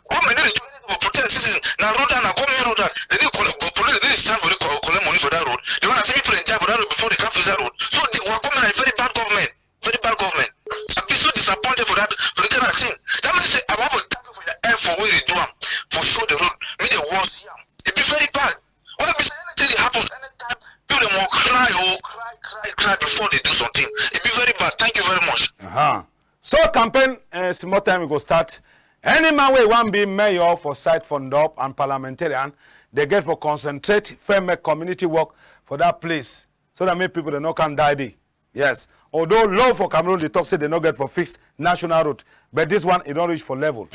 Government no dey do anything for protect citizens. Na road and na government road that they dey collect, but police dey stand for the co-, collect money for that road. The one say make people die for that road before they come fix that road. So the, our government na very bad government, very bad government. I be so disappointed for that, for the kind of thing. That means say I want to thank you for your effort wey you do am for show the road. Make the world see am. E be very bad. Why be say anything dey happen anytime, people dem go cry, oh, cry, cry, cry before they do something. E be very bad. Thank you very much. Uh-huh. So campaign, eh, small time we go start. Any man wey wan be mayor for side for Ndop and parliamentarian, they get for concentrate, firm make community work for that place, so that make people dem no come die there. Yes. Although law for Cameroon dey talk say they no get for fix national road, but this one e don reach for level.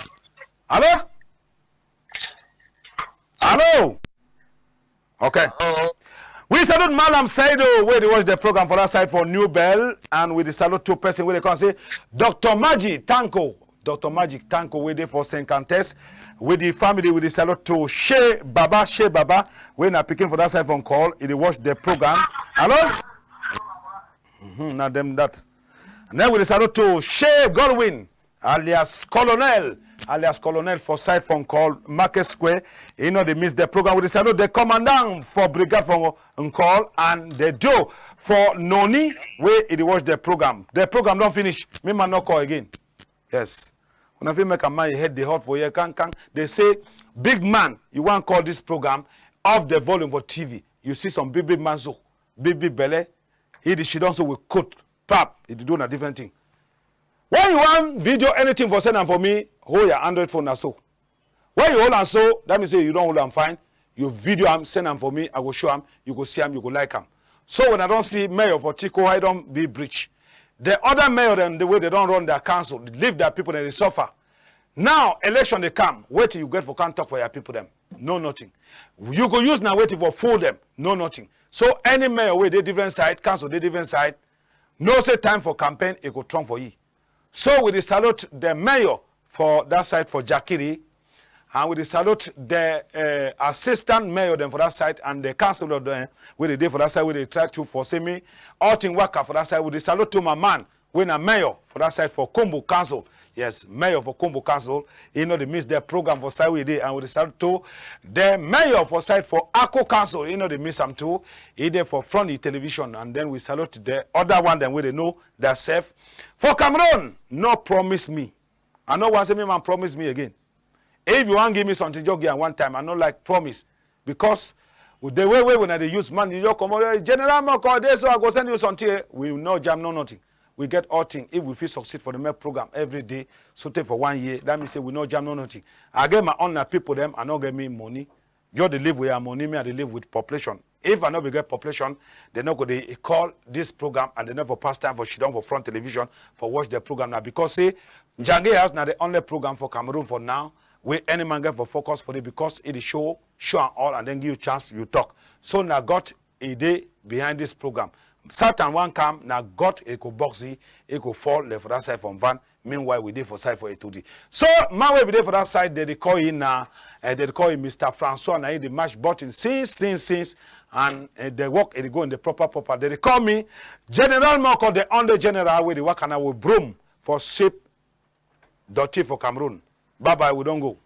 Hello? Hello? Okay. Hello? We salute Malam Saido, wey dey watch the program for that side for New Bell, and we dey salute two person wey dey come say, Doctor Magic Tanko, Doctor Magic Tanko, wey dey for Saint Cantes, with the family, we dey salute to Shey Baba, Shey Baba, wey na pikin for that side for Nkol, e dey watch the program. Hello? Mm-hmm, na dem that. And then we dey salute to Shey Godwin, alias Colonel, alias Colonel for side for Nkol Market Square. E no dey miss the program. We dey salute the commandant for brigade for Nkol and the Joe for Noni, wey e dey watch the program. The program don finish. Me man no call again. Yes. Una fit make a man, e head dey hot for here. Can, can. They say, big man, you wan call this program, off the volume for T V. You see some big, big man so, big, big belle. He dey, she don so with coat, pap, e dey do na different thing. When you wan video anything for send am for me, hold your Android phone na so. When you hold am so, that means say you don hold am fine. You video am, send am for me, I go show am, you go see am, you go like am. So when I don see mayor for Tiko, I don be breach. The other mayor dem, the way they don run their council, leave their people dem dey suffer. Now election dey come, wetin you get for come talk for your people dem? No nothing. You go use na wetin for fool dem? No nothing. So any mayor wey dey different side, council dey different side, know say time for campaign e go strong for yi. So we dey salute the mayor for that side for Jakiri, and we dey salute the, eh, assistant mayor dem for that side and the councillor dem wey dey dey for that side, wey dey try to for say me all thing waka for that side. We dey salute to my man wey na mayor for that side for Kumbo Council. Yes, mayor for Kumbo Council. E no dey miss the program for side wey e dey, and we dey salute to the mayor for side for Ako Council. E no dey miss am too. E dey for front the television, and then we salute the other one dem wey dey know their self. For Cameroon, no promise me. I no wan say me man promise me again. If you wan give me something, just give am one time. I no like promise. Because with the way wey una dey use man, you just comot, "Eh, General Moko dey, so I go send you something." Eh, we no jam, no nothing. We get all thing. If we fit succeed for the make program every day, so tey for one year, that means say we no jam, no nothing. I get my own na people dem, I no get me money. You dey live with your money, me I dey live with population. If I no be get population, they no go dey call this program and they no for pass time for sit down for front television for watch the program now, because say Njangi House na the only program for Cameroon for now wey any man get for focus for it, because e dey show, show am all and then give you chance you talk. So na God e dey behind this program. Satan wan come, na God e go box yi, e go fall left for that side from van. Meanwhile, we dey for side for Etudi. So man wey be dey for that side, they dey call yi na, eh, they dey call yi Mister Francois. Na yi dey mash button since, since, since, and, eh, the work e dey go in the proper, proper. They dey call me General Moko, the only general wey dey waka now with broom for sweep dirty for Cameroon. Bye bye, we don go.